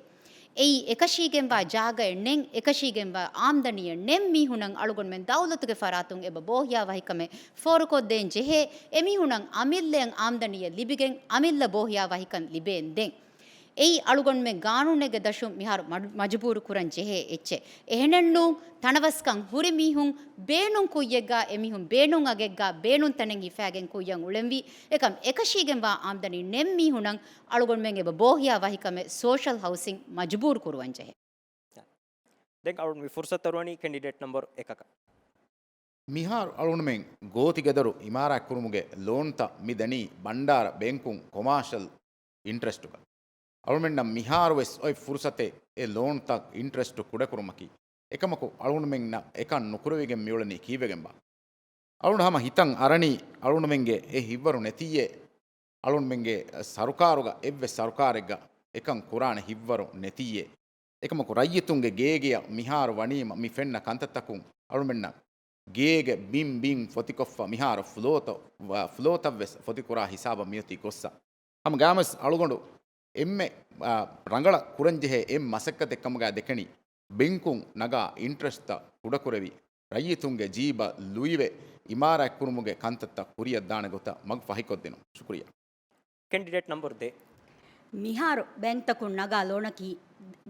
އެއީ، އެކަށީގެންވާ ޖާގައެއް ނެތް، އެކަށީގެންވާ އާމްދަނީއެއް ނެތް މީހުނަށް އަޅުގަނޑުމެން ދައުލަތުގެ ފަރާތުން އެބަ ބޯހިޔާވަހިކަމެއް ފޯރުކޮށްދޭން ޖެހޭ. އެމީހުނަށް އަމިއްލައަށް އާމްދަނީއެއް ލިބިގެން، އަމިއްލަ ބޯހިޔާވަހިކަން ލިބޭން ދެން. އެއީ އަޅުގަނޑުމެން ގާނޫނެއްގެ ދަށުން މިހާރު މަޑު-، މަޖުބޫރު ކުރަން ޖެހޭ އެއްޗެއް. އެހެނެއްނޫން، ތަނަވަސްކަން ހުރި މީހުން ބޭނުން ކުއްޔެއްގަ، އެމީހުން ބޭނުން އަގެއްގަ، ބޭނުން ތަނެއް ހިފާގެން ކުއްޔަށް އުޅެންވީ، އެކަމް އެކަށީގެންވާ އާމްދަނީ ނެތް މީހުނަށް އަޅުގަނޑުމެން އެބަ ބޯހިޔާ ވަހިކަމެއް ސޯޝަލް ހައުސިން މަޖުބޫރު ކުރުވަން ޖެހޭ. ދެން އަޅުން މި ފުރުސަތު ދަރުވަނީ ކެންޑިޑޭޓް ނަމްބަރު އެކަކަށް. މިހާރު އަޅުގަނޑުމެން ގޯތި ގެދޮރު އިމާރާތް ކުރުމުގެ ލޯންތައް މި ދެނީ ބަންޑާރަ ބޭންކުން ކޮމާޝަލް އިންޓްރެސްޓުގަ. އަޅުމެންނަށް މިހާރު ވެސް އޮތް ފުރުސަތެއް އެ ލޯންތައް އިންޓްރެސްޓު ކުޑަކުރުމަކީ. އެކަމަކު އަޅުގަނޑުމެންނަށް އެކަން ނުކުރެވިގެން މިއުޅެނީ ކީއްވެގެންބާ؟ އަޅުގަނޑު ހަމަ ހިތަށް އަރަނީ އަޅުގަނޑުމެންގެ އެ ހިއްވަރު ނެތިއްޔޭ. އަޅުގަނޑުމެންގެ ސަރުކާރުގަ އެއްވެސް ސަރުކާރެއްގަ އެކަން ކުރާނެ ހިއްވަރު ނެތިއްޔޭ. އެކަމަކު ރައްޔިތުންގެ ގޭގެޔަށް މިހާރު ވަނީމަ މި ފެންނަ ކަންތައްތަކުން އަޅުމެންނަށް ގޭގެ ބިން ބިން ފޮތިކޮށްފަ މިހާރު ފްލޯތައް، ފްލޯތައްވެސް ފޮތިކުރާ ހިސާބަށް މިއޮތީ ގޮއްސަ. ހަމަ ގާމެސް އަޅުގަނޑު އެންމެ، އާ، ރަނގަޅަށް ކުރަންޖެހޭ އެއް މަސައްކަތެއް ކަމުގައި ދެކެނީ ބެންކުން ނަގާ އިންޓްރެސްޓްތައް ކުޑަކުރެވި، ރައްޔިތުންގެ ޖީބަށް ލުއިވެ، އިމާރާތްކުރުމުގެ ކަންތައްތައް ކުރިއަށްދާނެ ގޮތަށް މަގު ފަހިކޮށްދިނުން. ޝުކުރިއްޔާ. ކެންޑިޑޭޓް ނަމްބަރު ދޭއް. މިހާރު ބޭންކްތަކުން ނަގާ ލޯނަކީ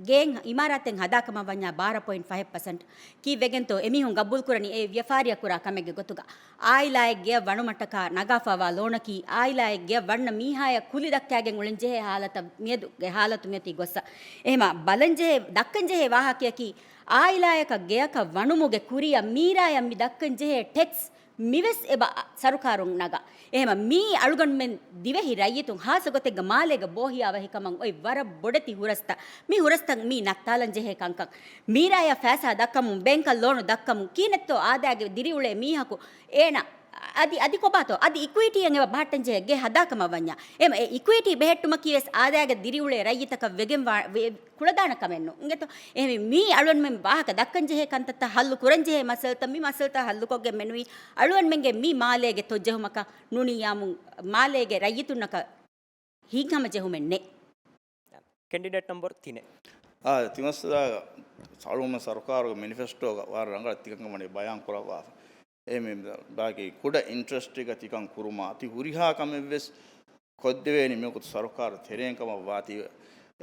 ގޭން އިމާރާތެއް ހަދާކަމަށް ވަންޏާ ބާރަ ޕޮއިންޓް ފަހެއް ޕަސެންޓް. ކީއްވެގެންތޯ އެމީހުން ގަބޫލުކުރަނީ އެ ވިޔަފާރިއަށް ކުރާ ކަމެއްގެ ގޮތުގަ؟ އާއިލާއެއް ގެޔަށް ވަނުމަށްޓަކާ ނަގާފަވާ ލޯނަކީ އާއިލާއެއް ގެޔަށް ވަންނަ މީހާޔަށް ކުލި ދައްކާގެން އުޅެންޖެހޭ ހާލަތަށް މިއަދުގެ ހާލަތު މިއޮތީ ގޮއްސަ. އެހެމަ ބަލަންޖެހޭ، ދައްކަންޖެހޭ ވާހަކަޔަކީ އާއިލާޔަކަށް ގެޔަކަށް ވަނުމުގެ ކުރިއަށް މީރާޔަށް މި ދައްކަންޖެހޭ ޓެކްސް މިވެސް އެބަ ސަރުކާރުން ނަގާ. އެހެމަ މީ އަޅުގަނޑުމެން ދިވެހި ރައްޔިތުން ހާއްސަ ގޮތެއްގަ މާލޭގަ ބޯހިޔާވަހިކަމަށް އޮތް ވަރަށް ބޮޑެތި ހުރަސްތައް. މި ހުރަސްތައް މީ ނައްތާލަން ޖެހޭ ކަންކަން. މީރާޔަށް ފައިސާ ދައްކަމުން، ބޭންކަށް ލޯނު ދައްކަމުން، ކިހިނެއްތޯ އާދައިގެ ދިރިއުޅޭ މީހަކު އޭނަ އަދި، އަދި ކޮބާތޯ؟ އަދި އިކުއިޓީއެއް އެބަ ބަހައްޓަން ޖެހޭ ގެ ހަދާކަމަށް ވަންޏާ. އެމަ އެ އިކުއިޓީ ބެހެއްޓުމަކީ ވެސް އާދައިގެ ދިރިއުޅޭ ރައްޔިތަކަށް ވެގެން ވާ، ވެ، ކުޅަދާނަ ކަމެއް ނޫން. އިނގޭތޯ؟ އެހެންވެ މީ އަޅުގަނޑުމެން ވާހަކަ ދައްކަން ޖެހޭ ކަންތައްތައް، ހައްލު ކުރަން ޖެހޭ މައްސަލަތައް، މި މައްސަލަތައް ހައްލުކޮށްގެން މެނުވީ އަޅުގަނޑުމެންގެ މި މާލޭގެ ތޮއްޖެހުމަކަށް ނޫނިއްޔާމު މާލޭގެ ރައްޔިތުންނަކަށް ހިތްހަމަޖެހުމެއް ނެތް. ކެނޑިޑޭޓް ނަމްބަރު ތިނެއް. އާ، ތިމަސްދާ ސަޅުމަ ސަރުކާރުގެ މެނިފެސްޓޯގަ ވާރަށް ރަނގަޅަށް ތިކަންކަން ވަނީ ބަޔާން ކުރައްވާފަ. އެ މި ބާކީ ކުޑަ އިންޓްރެސްޓެއްގަ ތިކަން ކުރުމާ ތި ހުރިހާ ކަމެއްވެސް ކޮށްދެވޭނީ މިވަގުތު ސަރުކާރު ތެރެއިން ކަމަށް ވާތީވެ.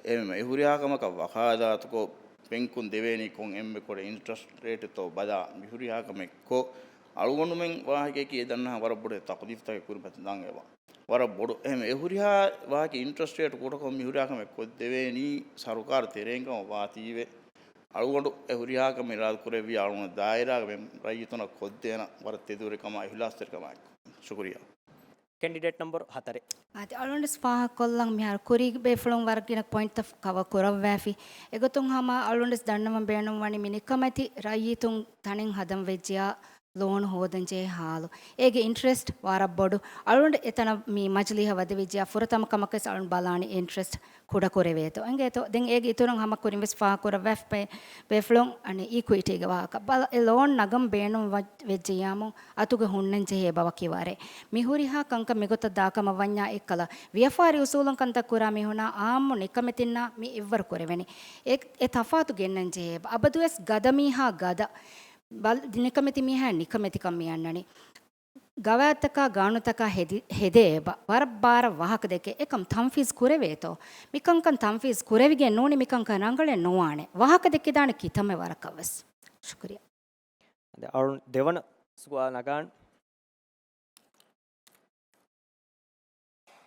އެ މި ހުރިހާ ކަމަކަށް ވަކާލާތުކޮށް، ބެންކުން ދެވޭނީ ކޮން އެންމެ ކުޑަ އިންޓްރެސްޓް ރޭޓެއްތޯ ބަލާ، މި ހުރިހާ ކަމެއް ކޮށް، އަޅުގަނޑުމެން ވާހަކައަކީ އެ ދަންނަހާ ވަރަށް ބޮޑު ތަކުލީފްތަކެއް ކުރިމަތި ދަން އެވާ. ވަރަށް ބޮޑު. އެހެން އެ ހުރިހާ ވާހަކަ އިންޓްރެސްޓް ރޭޓް ކުޑަކޮށް މި ހުރިހާ ކަމެއް ކޮށްދެވޭނީ ސަރުކާރު ތެރެއިން ކަމަށް ވާތީވެ. އަޅުގަނޑު އެ ހުރިހާ ކަމެއް އިރާދަ ކުރެއްވި އަޅުގަނޑު ދާއިރާގެ މެ-، ރައްޔިތުންނަށް ކޮށްދޭނަ ވަރަށް ތެދުވެރިކަމާ އިހުލާސްތެރިކަމާއެކު. ޝުކުރިއްޔާ. ކެނޑިޑޭޓް ނަމްބަރު ހަތަރެއް. އާދެ، އަޅުގަނޑުވެސް ފާހަގަކޮށްލަން މިހާރު ކުރީގެ ބޭފުޅުން ވަރަށް ގިނަ ޕޮއިންޓްތައް ކަވަރ ކުރައްވާފި. އެގޮތުން ހަމަ އަޅުގަނޑުވެސް ދަންނަވަން ބޭނުންވަނީ މި ނިކަމެތި ރައްޔިތުން ތަނެއް ހަދަން ވެއްޖެޔާ ލޯނު ހޯދަން ޖެހޭ ހާލު. އޭގެ އިންޓްރެސްޓް ވަރަށް ބޮޑު. އަޅުގަނޑު އެތަނަށް މި މަޖިލީހަށް ވަދެވިއްޖެޔާ ފުރަތަމަ ކަމަކަށް ވެސް އަޅުގަނޑު ބަލާނީ އިންޓްރެސްޓް ކުޑަކުރެވޭތޯ. އެނގޭތޯ؟ ދެން އޭގެ އިތުރުން ހަމަ ކުރިން ވެސް ފާހަގަކުރައްވާފައި ބޭފުޅުން އަނެއް އީކުއިޓީގެ ވާހަކަ. ބަލަ، އެ ލޯން ނަގަން ބޭނުން ވަ-، ވެއްޖެޔާމު އަތުގަ ހުންނަން ޖެހޭ ބަވަކި ވާރޭ. މި ހުރިހާ ކަންކަން މިގޮތަށް ދާކަމަށް ވަންޏާ އެއްކަލަ ވިޔަފާރި އުސޫލުން ކަންތައް ކުރާ މީހުނާ އާއްމު ނިކަމެތިންނާ މި އެއްވަރު ކުރެވެނީ. އެ، އެ ތަފާތު ގެންނަން ޖެހޭ. އަބަދުވެސް ގަދަ މީހާ ގަދަ. ބަލ-، ނިކަމެތި މީހާ ނިކަމެތިކަން މި އަންނަނީ. ގަވާއިދުތަކާ ގާނޫނުތަކާ ހެދި-، ހެދޭ އެބަ. ވަރަށް ބާރަށް ވާހަކަ ދެކެ އެކަން ތަންފީޒް ކުރެވޭތޯ؟ މިކަންކަން ތަންފީޒް ކުރެވިގެން ނޫނީ މިކަންކަން ރަނގަޅެއް ނުވާނެ. ވާހަކަ ދެއްކިދާނެ ކިތަންމެ ވަރަކަށް ވެސް. ޝުކުރިއްޔާ. އަދި އަޅުން ދެވަނަ ސުވާލަށް ނަގާން.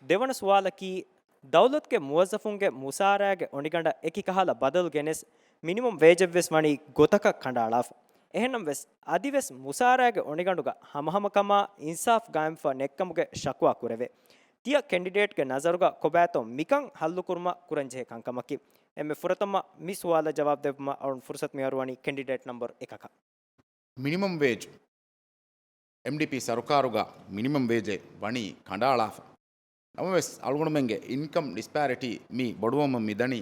ދެވަނަ ސުވާލަކީ، ދައުލަތުގެ މުވައްޒަފުންގެ މުސާރައިގެ އޮނިގަނޑަށް އެކި ކަހަލަ ބަދަލު ގެނެސް، މިނިމަމް ވޭޖެއްވެސް ވަނީ ގޮތަކަށް ކަނޑައަޅާފަ. އެހެންނަމަވެސް، އަދިވެސް މުސާރައިގެ އޮނިގަނޑުގަ ހަމަހަމަކަމާ އިންސާފް ގާއިމްފަ ނެއްކަމުގެ ޝަކުވާ ކުރެވޭ. ތިޔަ ކެނޑިޑޭޓްގެ ނަޒަރުގަ ކޮބާތޯ މިކަން ހައްލުކުރުމަށް ކުރަންޖެހޭ ކަންކަމަކީ؟ އެންމެ ފުރަތަމަ މި ސުވާލަށް ޖަވާބު ދެއްވުމަށް އަޅުން ފުރުސަތު މިހާރު ވަނީ ކެނޑިޑޭޓް ނަމްބަރު އެކަކަށް. މިނިމަމް ވޭޖް އެމްޑީޕީ ސަރުކާރުގަ މިނިމަމް ވޭޖެއް ވަނީ ކަނޑައަޅާފަ. ނަމަވެސް، އަޅުގަނޑުމެންގެ އިންކަމް ޑިސްޕެއަރިޓީ މި ބޮޑުވަމުން މިދަނީ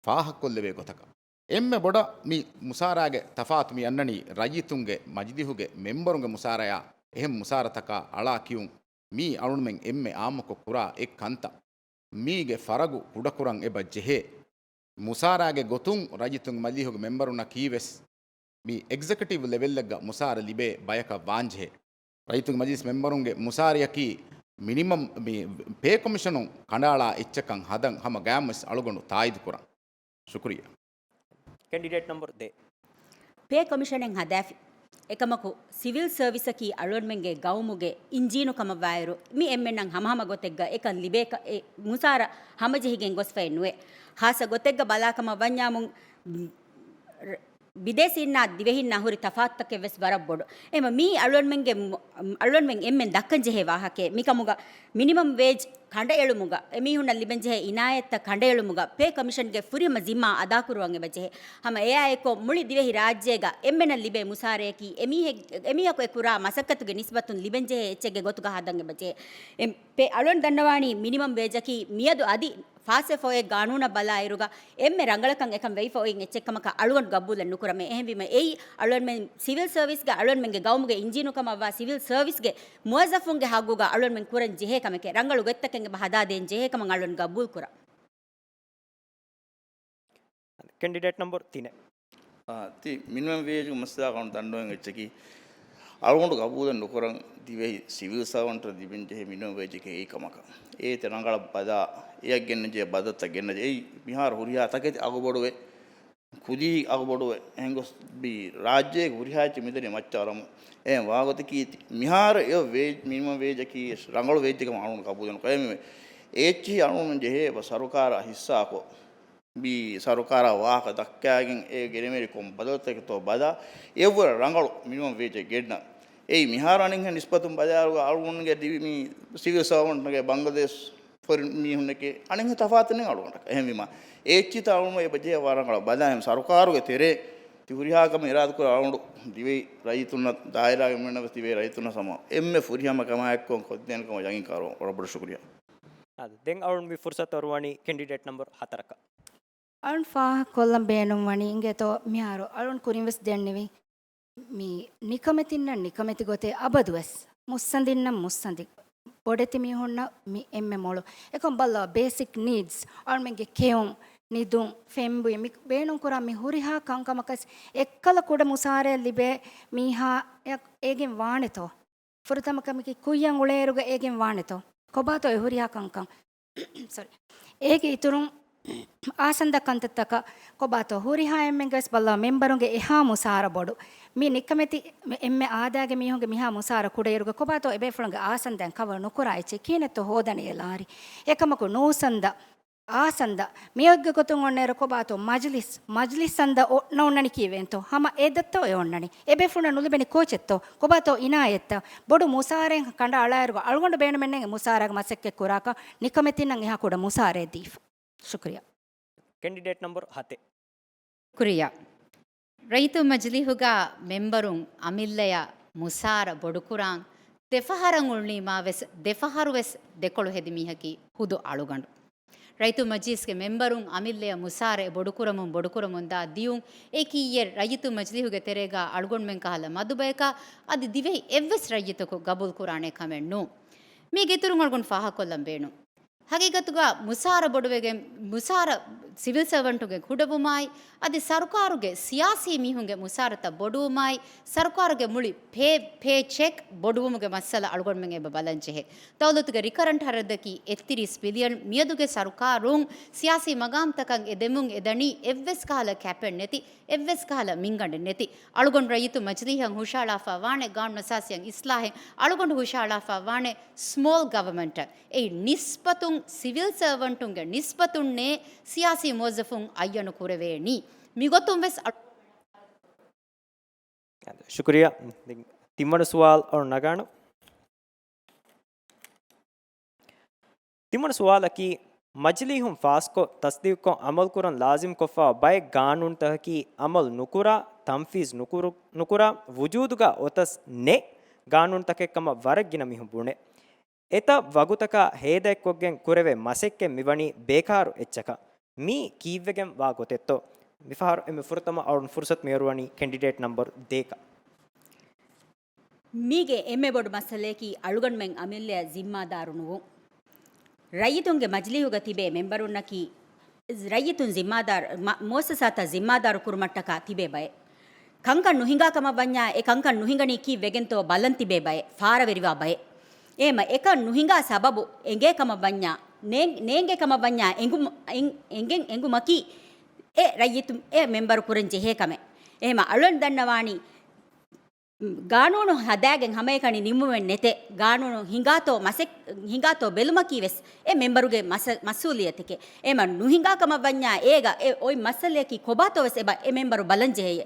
ފާހަގަކޮށްލެވޭ ގޮތަކަށް. އެންމެ ބޮޑަށް މި މުސާރާގެ ތަފާތު މި އަންނަނީ ރައްޔިތުންގެ މަޖިލީހުގެ މެމްބަރުންގެ މުސާރަޔާ އެހެން މުސާރަތަކާ އަޅާ ކިޔުން. މީ އަޅުގަނޑުމެން އެންމެ އާއްމުކޮށް ކުރާ އެއް ކަންތައް. މީގެ ފަރަގު ކުޑަކުރަން އެބަ ޖެހޭ. މުސާރާގެ ގޮތުން ރައްޔިތުންގެ މަޖިލީހުގެ މެމްބަރުންނަކީ ވެސް މި އެގްޒެކެޓިވް ލެވެލްއެއްގަ މުސާރަ ލިބޭ ބަޔަކަށް ވާންޖެހޭ. ރައްޔިތުންގެ މަޖިލިސް މެމްބަރުންގެ މުސާރަޔަކީ މިނިމަމް މި ޕޭ ކޮމިޝަނުން ކަނޑައަޅާ އެއްޗަކަށް ހަދަން ހަމަ ގަޔާމްވެސް އަޅުގަނޑު ތާއީދު ކުރަން. ޝުކުރިއްޔާ. ކެނޑިޑޭޓް ނަމްބަރު ދޭއް. ޕޭ ކޮމިޝަނެއް ހަދާފި. އެކަމަކު، ސިވިލް ސަރވިސަކީ އަޅުގަނޑުމެންގެ ގައުމުގެ އިންޖީނު ކަމަށްވާއިރު، މި އެންމެންނަށް ހަމަހަމަ ގޮތެއްގަ އެކަން ލިބޭ ކަ-، އެ މުސާރަ ހަމަޖެހިގެން ގޮސްފައެއް ނުވޭ. ހާއްސަ ގޮތެއްގަ ބަލާކަމަށް ވަންޏާމުން، ރ-، ބިދޭސީންނާ ދިވެހިންނާ ހުރި ތަފާތުތަކެއް ވެސް ވަރަށް ބޮޑު. އެހެމަ މީ އަޅުގަނޑުމެންގެ މު-، އަޅުގަނޑުމެން އެންމެން ދައްކަން ޖެހޭ ވާހަކައެއް. މިކަމުގަ މިނިމަމް ވޭޖް ކަނޑައެޅުމުގަ، އެމީހުންނަށް ލިބެންޖެހޭ އިނާޔަތްތައް ކަނޑައެޅުމުގަ، ޕޭ ކޮމިޝަންގެ ފުރިހަމަ ޒިންމާ އަދާކުރުވަން އެބަޖެހޭ. ހަމަ އެއާއެކު މުޅި ދިވެހި ރާއްޖޭގަ އެންމެނަށް ލިބޭ މުސާރަޔަކީ، އެމީހެއް-، އެމީހަކު އެ ކުރާ މަސައްކަތުގެ ނިސްބަތުން ލިބެންޖެހޭ އެއްޗެއްގެ ގޮތުގަ ހަދަން އެބަޖެހޭ. އެ ޕޭ އަޅުގަނޑު ދަންނަވާނީ މިނިމަމް ވޭޖަކީ މިއަދު އަދި ފާސްވެފަ އޮތް ގާނޫނަށް ބަލާއިރުގަ އެންމެ ރަނގަޅަކަށް އެކަން ވެވިފަ އޮތް އެއްޗެއްކަމަކަށް އަޅުގަނޑު ގަބޫލެއް ނުކުރަމޭ. އެހެންވީމަ އެއީ އަޅުގަނޑުމެން ސިވިލް ސަރވިސްގެ އަޅުގަނޑުމެންގެ ގައުމުގެ އިންޖީނު ކަމަށްވާ ސިވިލް ސަރވިސްގެ މުވައްޒަފުންގެ ހައްގުގަ އަޅުގަނޑުމެން ކުރަން ޖެހޭ ކަމެކޭ. ރަނގަޅު ގޮތްތަކެއް އެބަ ހަދާދޭން ޖެހޭ ކަމަށް އަޅުގަނޑު ގަބޫލު ކުރަން. ކެނޑިޑޭޓް ނަމްބަރު ތިނެއް. އާ، ތި މިނިމަމް ވޭޖު މައްސަލާ ކަން ދަންޑުވެން އެއްޗަކީ، އަޅުގަނޑު ގަބޫލެއް ނުކުރަން ދިވެހި ސިވިލް ސަރވަންޓަށް ލިބެންޖެހޭ މިނިމަމް ވޭޖަކީ އެއީ ކަމަކަށް. އޭތެ ރަނގަޅަށް ބަލާ، އެއަށް ގެންނަންޖެހޭ ބަދަލުތައް ގެންނަންޖެހޭ. އެއީ މިހާރު ހުރިހާ ތަކެތި އަގުބޮޑުވެ، ކުދީ އަގުބޮޑުވެ، އެހެންގޮސް މި ރާއްޖޭގެ ހުރިހާ އެއްޗެއް މިދަނީ މައްޗަށް އަރަމު. އެހެން ވާގޮތަކީ މިހާރު އެ ވޭ-، މިނިމަމް ވޭޖަކީ ރަނގަޅު ވޭޖެއް ކަމަށް އަޅުގަނޑު ގަބޫލު ނުކުރޭ. އެއްޗިހި އަޅުގަނޑު ޖެހޭ ސަރުކާރާ ހިއްސާކޮށް، މި ސަރުކާރާ ވާހަކަ ދައްކާގެން އެ ގެނެވޭނެ ކޮން ބަދަލުތަކެއްތޯ ބަލާ، އެއަށްވުރެ ރަނގަޅު މިނިމަމް ވޭޖެއް ގެންނަން. އެއީ މިހާރު އަނެއްހެން ނިސްބަތުން ބަލާއިރުގަ އަޅުގަނޑުގެ ދިވެ-، މި ސިވިލް ސަރވަންޓްގެ ބަންގްލަދޭޝް ފޮރިން މީހުންނެކޭ އަނެއްހެން ތަފާތެއް ނެތް އަޅުގަނޑަކަށް. އެހެންވީމަ، އެ އެއްޗިތައް އަޅުގަނޑު އެބަޖެހޭ ވަރަށް ރަނގަޅަށް ބަލާ ހެމް ސަރުކާރުގެ ތެރޭ ތި ހުރިހާ ކަމެއް އިރާދަކުރާ އަޅުގަނޑު ދިވެހި ރައްޔިތުންނަށް ދާއިރާގެ މީހުންނަށް ވެސް ދިވެހި ރައްޔިތުންނަށް ސަމާ އެންމެ ފުރިހަމަ ކަމާއެއްކޮށް ކޮށްދޭނެ ކަމަށް ޔަގީން ކަރަމުން. ވަރަށް ބޮޑަށް ޝުކުރިއްޔާ. އާދެ، ދެން އަޅުން މި ފުރުސަތު އަރުވަނީ ކެންޑިޑޭޓް ނަމްބަރު ހަތަރަކަށް. އަޅުން ފާހަގަކޮށްލަން ބޭނުންވަނީ އިނގޭތޯ މިހާރު އަޅުން ކުރިން ވެސް ދެންނެވި މި ނިކަމެތިންނަށް ނިކަމެތި ގޮތެއް އަބަދުވެސް، މުއްސަނދިންނަށް މުއްސަނދި، ބޮޑެތި މީހުންނަށް މި އެންމެ މޮޅު. އެކަމް ބައްލަވާ ބޭސިކް ނީޑްސް، އަޅުމެންގެ ކެއުން، ނިދުން، ފެންބުއި މި ބޭނުންކުރާ މި ހުރިހާ ކަންކަމަކަސް އެއްކަލަ ކުޑަ މުސާރައެއް ލިބޭ މީހާއަށް އޭގެން ވާނެތޯ؟ ފުރަތަމަ ކަމަކީ ކުއްޔަށް އުޅޭއިރުގަ އޭގެން ވާނެތޯ؟ ކޮބާތޯ އެ ހުރިހާ ކަންކަން؟ ސޮރީ. އޭގެ އިތުރުން އާސަންދަ ކަންތައްތަކަށް ކޮބާތޯ ހުރިހާ އެންމެންގެވެސް ބައްލަވާ މެންބަރުންގެ އެހާ މުސާރަ ބޮޑު. މި ނިކަމެތި އެންމެ އާދައިގެ މީހުންގެ މިހާ މުސާރަ ކުޑައިރުގަ ކޮބާތޯ އެބޭފުޅުންގެ އާސަންދައިން ކަވަރ ނުކުރާ އެއްޗެއް ކިހިނެއްތޯ ހޯދަނީ އެ ލާރި. އެކަމަކު ނޫސަންދަ އާސަންދަ މިއޮތްގެ ގޮތުން އޮންނައިރު ކޮބާތޯ މަޖިލިސް، މަޖިލިސް ސަންދަ އޮ-، ނޯންނަނީ ކީއްވެއިންތޯ؟ ހަމަ އެ ދައްތަ އޮތް އޮންނަނީ. އެބޭފުޅުންނަށް ނުލިބެނީ ކޯޗެއްތޯ؟ ކޮބާތޯ އިނާޔަތްތައް؟ ބޮޑު މުސާރައެއް ކަނޑައަޅާއިރުގަ އަޅުގަނޑު ބޭނުމެއްނެތް އެ މުސާރައިގެ މަސައްކަތް ކުރާކަށް ނިކަމެތިންނަށް އެހާ ކުޑަ މުސާރައެއް ދީފަ. ޝުކުރިއްޔާ. ކެންޑިޑޭޓް ނަމްބަރު ހަތެއް. ކުރިއްޔާ. ރައްޔިތު މަޖިލީހުގަ މެންބަރުން އަމިއްލަޔަށް މުސާރަ ބޮޑުކުރާން ދެފަހަރަށް އުޅުނީމާ ވެސް ދެފަހަރު ވެސް ދެކޮޅު ހެދި މީހަކީ ހުދު އަޅުގަނޑު. ރައްޔިތު މަޖިލީސްގެ މެންބަރުން އަމިއްލަޔަށް މުސާރަ އެ ބޮޑުކުރަމުން ބޮޑުކުރަމުންދާ ދިޔުން އެކި އިއްޔެ ރައްޔިތު މަޖިލީހުގެ ތެރޭގަ އަޅުގަނޑުމެން ކަހަލަ މަދު ބަޔަކާ އަދި ދިވެހި އެއްވެސް ރައްޔިތަކު ގަބޫލު ކުރާނެ ކަމެއް ނޫން. މީގެ އިތުރުން އަޅުގަނޑު ފާހަގަކޮށްލަން ބޭނުން. ހަގީގަތުގަ މުސާރަ ބޮޑުވެގެން، މުސާރަ ސިވިލް ސަރވަންޓުގެ ކުޑަވުމާއި، އަދި ސަރުކާރުގެ ސިޔާސީ މީހުންގެ މުސާރަތައް ބޮޑުވުމާއި، ސަރުކާރުގެ މުޅި ޕޭ، ޕޭ ޗެކް ބޮޑުވުމުގެ މައްސަލަ އަޅުގަނޑުމެން އެބަ ބަލަން ޖެހޭ. ދައުލަތުގެ ރިކަރަންޓް ހަރަދަކީ އެއްތިރީސް ބިލިއަން. މިއަދުގެ ސަރުކާރުން ސިޔާސީ މަގާމްތަކަށް އެ ދެމުން އެދަނީ އެއްވެސް ކަހަލަ ކެޕެއް ނެތި، އެއްވެސް ކަހަލަ މިންގަނޑެއް ނެތި. އަޅުގަނޑު ރައްޔިތު މަޖިލީހަށް ހުށަހަޅާފަ ވާނެ ގާނޫނުއަސާސީއަށް އިސްލާހެއް، އަޅުގަނޑު ހުށަހަޅާފަ ވާނެ ސްމޯލް ގަވަމެންޓަށް. އެއީ ނިސްބަތުން، ސިވިލް ސަރވަންޓުންގެ ނިސްބަތުންނޭ ސިޔާސީ މުވައްޒަފުން އައްޔަނު ކުރެވޭނީ. މިގޮތުން ވެސް އަ-، ޝުކުރިއްޔާ. ދެން ތިންވަނަ ސުވާލު އަޅު ނަގާނަ. ތިންވަނަ ސުވާލަކީ، މަޖިލީހުން ފާސްކޮށް، ތަސްދީގުކޮށް، އަމަލުކުރަން ލާޒިމްކޮށްފައިވާ ބައެއް ގާނޫނުތަކަކީ އަމަލު ނުކުރާ، ތަންފީޒް ނުކުރު-، ނުކުރާ، ވުޖޫދުގަ އޮތަސް ނެތް ގާނޫނުތަކެއް ކަމަށް ވަރަށް ގިނަ މީހުން ބުނޭ. އެތައް ވަގުތަކާ ހޭދައެއްކޮށްގެން ކުރެވޭ މަސައްކަތް މިވަނީ ބޭކާރު އެއްޗަކަށް. މީ ކީއްވެގެން ވާ ގޮތެއްތޯ؟ މިފަހަރު އެންމެ ފުރަތަމަ އަޅުން ފުރުސަތު މިއޮރުވަނީ ކެންޑިޑޭޓް ނަމްބަރު ދޭކަށް. މީގެ އެންމެ ބޮޑު މައްސަލަޔަކީ އަޅުގަނޑުމެން އަމިއްލަޔަށް ޒިންމާދާރު ނުވުން. ރައްޔިތުންގެ މަޖިލީހުގަ ތިބޭ މެންބަރުންނަކީ ރައްޔިތުން ޒިންމާދާރު، މަ-، މުއައްސަސާތައް ޒިންމާދާރު ކުރުމަށްޓަކާ ތިބޭ ބައެއް. ކަންކަން ނުހިނގާ ކަމަށް ވަންޏާ އެ ކަންކަން ނުހިނގަނީ ކީއްވެގެންތޯ ބަލަން ތިބޭ ބައެއް، ފާރަވެރިވާ ބައެއް. އެހެމަ އެކަން ނުހިނގާ ސަބަބު އެނގޭ ކަމަށް ވަންޏާ، ނޭނގ-، ނޭނގޭ ކަމަށް ވަންޏާ އެނގުމު-، އެން-، އެނގެން އެނގުމަކީ އެ ރައްޔިތު-، އެ މެންބަރު ކުރަން ޖެހޭ ކަމެއް. އެހެމަ އަޅުން ދަންނަވާނީ، ގާނޫނު ހަދާގެން ހަމައެކަނި ނިމުމެއް ނެތޭ. ގާނޫނު ހިނގާތޯ މަސެއް-، ހިނގާތޯ ބެލުމަކީ ވެސް އެ މެންބަރުގެ މަސަ-، މަސްއޫލިއްޔަތެކޭ. އެމަ ނުހިނގާ ކަމަށް ވަންޏާ އޭގަ އެ އޮތް މައްސަލަޔަކީ ކޮބާތޯ ވެސް އެބަ އެ މެންބަރު ބަލަން ޖެހެޔޭ.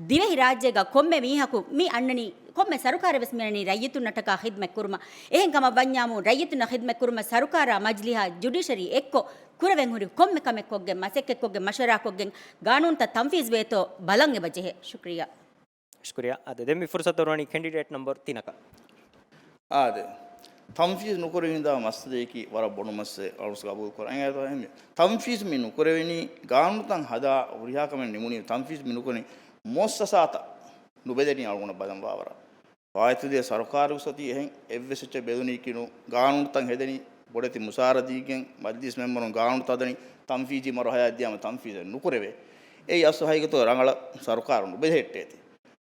ދިވެހި ރާއްޖޭގަ ކޮންމެ މީހަކު މި އަންނަނީ، ކޮންމެ ސަރުކާރެއް ވެސް މި އަންނަނީ ރައްޔިތުންނަށްޓަކާ ޚިދްމަތް ކުރުމަށް. އެހެން ކަމަށް ވަންޏާމު ރައްޔިތުންނަށް ޚިދްމަތް ކުރުމަށް ސަރުކާރާ މަޖިލީހާ ޖުޑިޝަރީ އެއްކޮށް ކުރެވެން ހުރި ކޮންމެ ކަމެއް ކޮށްގެން، މަސައްކަތްކޮށްގެން، މަޝްވަރާކޮށްގެން ގާނޫނުތައް ތަންފީޒް ވޭތޯ ބަލަން އެބަ ޖެހޭ. ޝުކުރިއްޔާ. ޝުކުރިއްޔާ. އާދެ، ދެން މި ފުރުސަތު އޮރުވަނީ ކެންޑިޑޭޓް ނަމްބަރު ތިނަކަށް. އާދެ، ތަންފީޒް ނުކުރެވި ހިނދާ މައްސަލަޔަކީ ވަރަށް ބޮޑު މައްސަލައެއް އަޅުސް ގަބޫލު ކުރަން. ތަންފީޒް މި ނުކުރެވެނީ ގާނޫނުތައް ހަދާ ހުރިހާ ކަމެއް ނިމުނީ ތަންފީޒް މި ނުކުރެވެނީ މުއައްސަސާތައް ނުބެލެނީ އަޅުގަނޑަށް ބަލަން ވާވަރަށް. ފާއިތުދޭ ސަރުކާރު ސޮތީ އެހެން އެއްވެސް އެއްޗެއް ބެލުނީކީ ނޫން. ގާނޫނުތައް ހެދެނީ ބޮޑެތި މުސާރަ ދީގެން މަޖިލީސް މެމްބަރުން ގާނޫނުތައް ހަދަނީ ތަންފީޒީ މަރުހަލާއަށް ދިޔާމަ ތަންފީޒެއް ނުކުރެވޭ. އެއީ އަސްލު ހަގީގަތުގަ ރަނގަޅަށް ސަރުކާރު ނުބެލެހެއްޓޭތީ.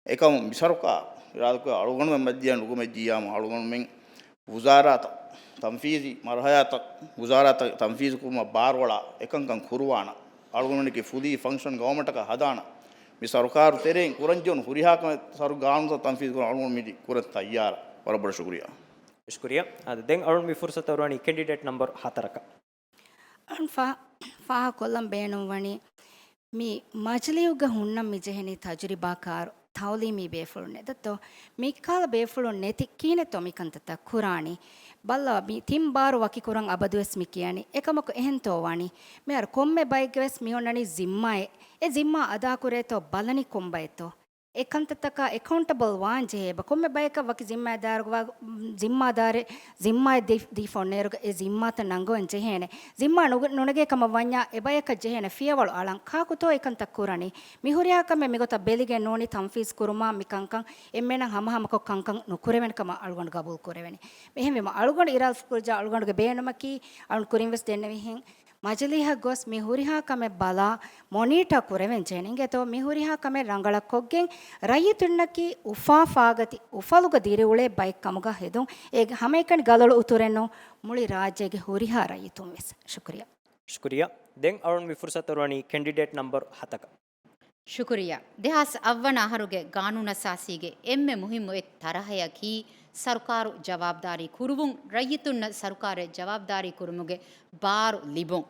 އެކަމު މި ސަރުކާރު އިރާދަކުރާ އަޅުގަނޑުމެން މަތިޔާ ނުކުމެއްޖިއްޔާމު އަޅުގަނޑުމެން ވުޒާރާތައް، ތަންފީޒީ މަރުހަލާތައް، ވުޒާރާތައް ތަންފީޒު ކުރުމަށް ބާރުއަޅާ އެކަންކަން ކުރުވާނަން. އަޅުގަނޑުމެންގެ ފުލީ ފަންކްޝަން ގައުމަށްޓަކާ ހަދާނަން. މި ސަރުކާރު ތެރެއިން ކުރަންޖެހުނު ހުރިހާ ކަމެއް ސަރު ގާނޫނުތައް ތަންފީޒު ކުރަން އަޅުގަނޑު މިދި ކުރަން ތައްޔާރަށް. ވަރަށް ބޮޑަށް ޝުކުރިއްޔާ. ޝުކުރިއްޔާ. އާދެ، ދެން އަޅުން މި ފުރުސަތަށް އަރުވަނީ ކެންޑިޑޭޓް ނަމްބަރު ހަތަރަކަށް. އަޅުން ފާ-، ފާހަގަކޮށްލަން ބޭނުންވަނީ، މި މަޖިލީހުގަ ހުންނަން މިޖެހެނީ ތަޖުރިބާކާރު ތައުލީމީ ބޭފުޅުން ނެތް ދޯ؟ މިކަހަލަ ބޭފުޅުން ނެތި ކިހިނެއްތޯ މިކަންތައްތައް ކުރާނީ؟ ބައްލަވާ، މި ތިން ބާރު ވަކިކުރަން އަބަދުވެސް މި ކިޔަނީ. އެކަމަކު އެހެންތޯ ވާނީ؟ މިހާރު ކޮންމެ ބައެއްގެވެސް މި އޮންނަނީ ޒިންމާއެއް. އެ ޒިންމާ އަދާކުރޭތޯ ބަލަނީ ކޮންބައެއްތޯ؟ އެ ކަންތައްތަކާ އެކައުންޓަބަލް ވާން ޖެހޭ އެބަ. ކޮންމެ ބަޔަކަށް ވަކި ޒިންމާދާރުގަ ވާ، ޒިންމާދާރެއް، ޒިންމާއެއް ދީ، ދީފަ އޮންނައިރުގަ އެ ޒިންމާތައް ނަންގަވަން ޖެހޭނެ. ޒިންމާ ނުގެ-، ނުނެގޭ ކަމަށް ވަންޏާ އެ ބަޔަކަށް ޖެހޭނެ ފިޔަވަޅު އަޅަން. ކާކުތޯ އެކަންތައް ކުރަނީ؟ މި ހުރިހާ ކަމެއް މިގޮތަށް ބެލިގެން ނޫނީ ތަންފީޒް ކުރުމާ މި ކަންކަން އެންމެނަށް ހަމަހަމަކޮށް ކަންކަން ނުކުރެވެން ކަމަށް އަޅުގަނޑު ގަބޫލު ކުރެވެނީ. އެހެންވީމަ އަޅުގަނޑު އިރާދަކުރައްޖާ އަޅުގަނޑުގެ ބޭނުމަކީ އަޅުން ކުރިން ވެސް ދެންނެވިހެން މަޖިލީހަށް ގޮސް މި ހުރިހާ ކަމެއް ބަލާ، މޮނީޓާ ކުރެވެން ޖެހެނީ. އިނގޭތޯ މި ހުރިހާ ކަމެއް ރަނގަޅަށް ކޮށްގެން، ރައްޔިތުންނަކީ އުފާ ފާގަތި އުފަލުގަ ދިރިއުޅޭ ބައެއް ކަމުގަ ހެދުން. އޭގެ ހަމައެކަނި ގަލޮޅު އުތުރެއް ނޫން، މުޅި ރާއްޖޭގެ ހުރިހާ ރައްޔިތުން ވެސް. ޝުކުރިއްޔާ. ޝުކުރިއްޔާ. ދެން އަޅުން މި ފުރުސަތު އަރުވަނީ ކެންޑިޑޭޓް ނަމްބަރު ހަތަކަށް. ޝުކުރިއްޔާ. ދެހާސް އަށްވަނަ އަހަރުގެ ގާނޫނުއަސާސީގެ އެންމެ މުހިއްމު އެއް ތަރަހަޔަކީ، ސަރުކާރު ޖަވާބުދާރީ ކުރުވުން، ރައްޔިތުންނަށް ސަރުކާރެއް ޖަވާބުދާރީ ކުރުމުގެ ބާރު ލިބުން.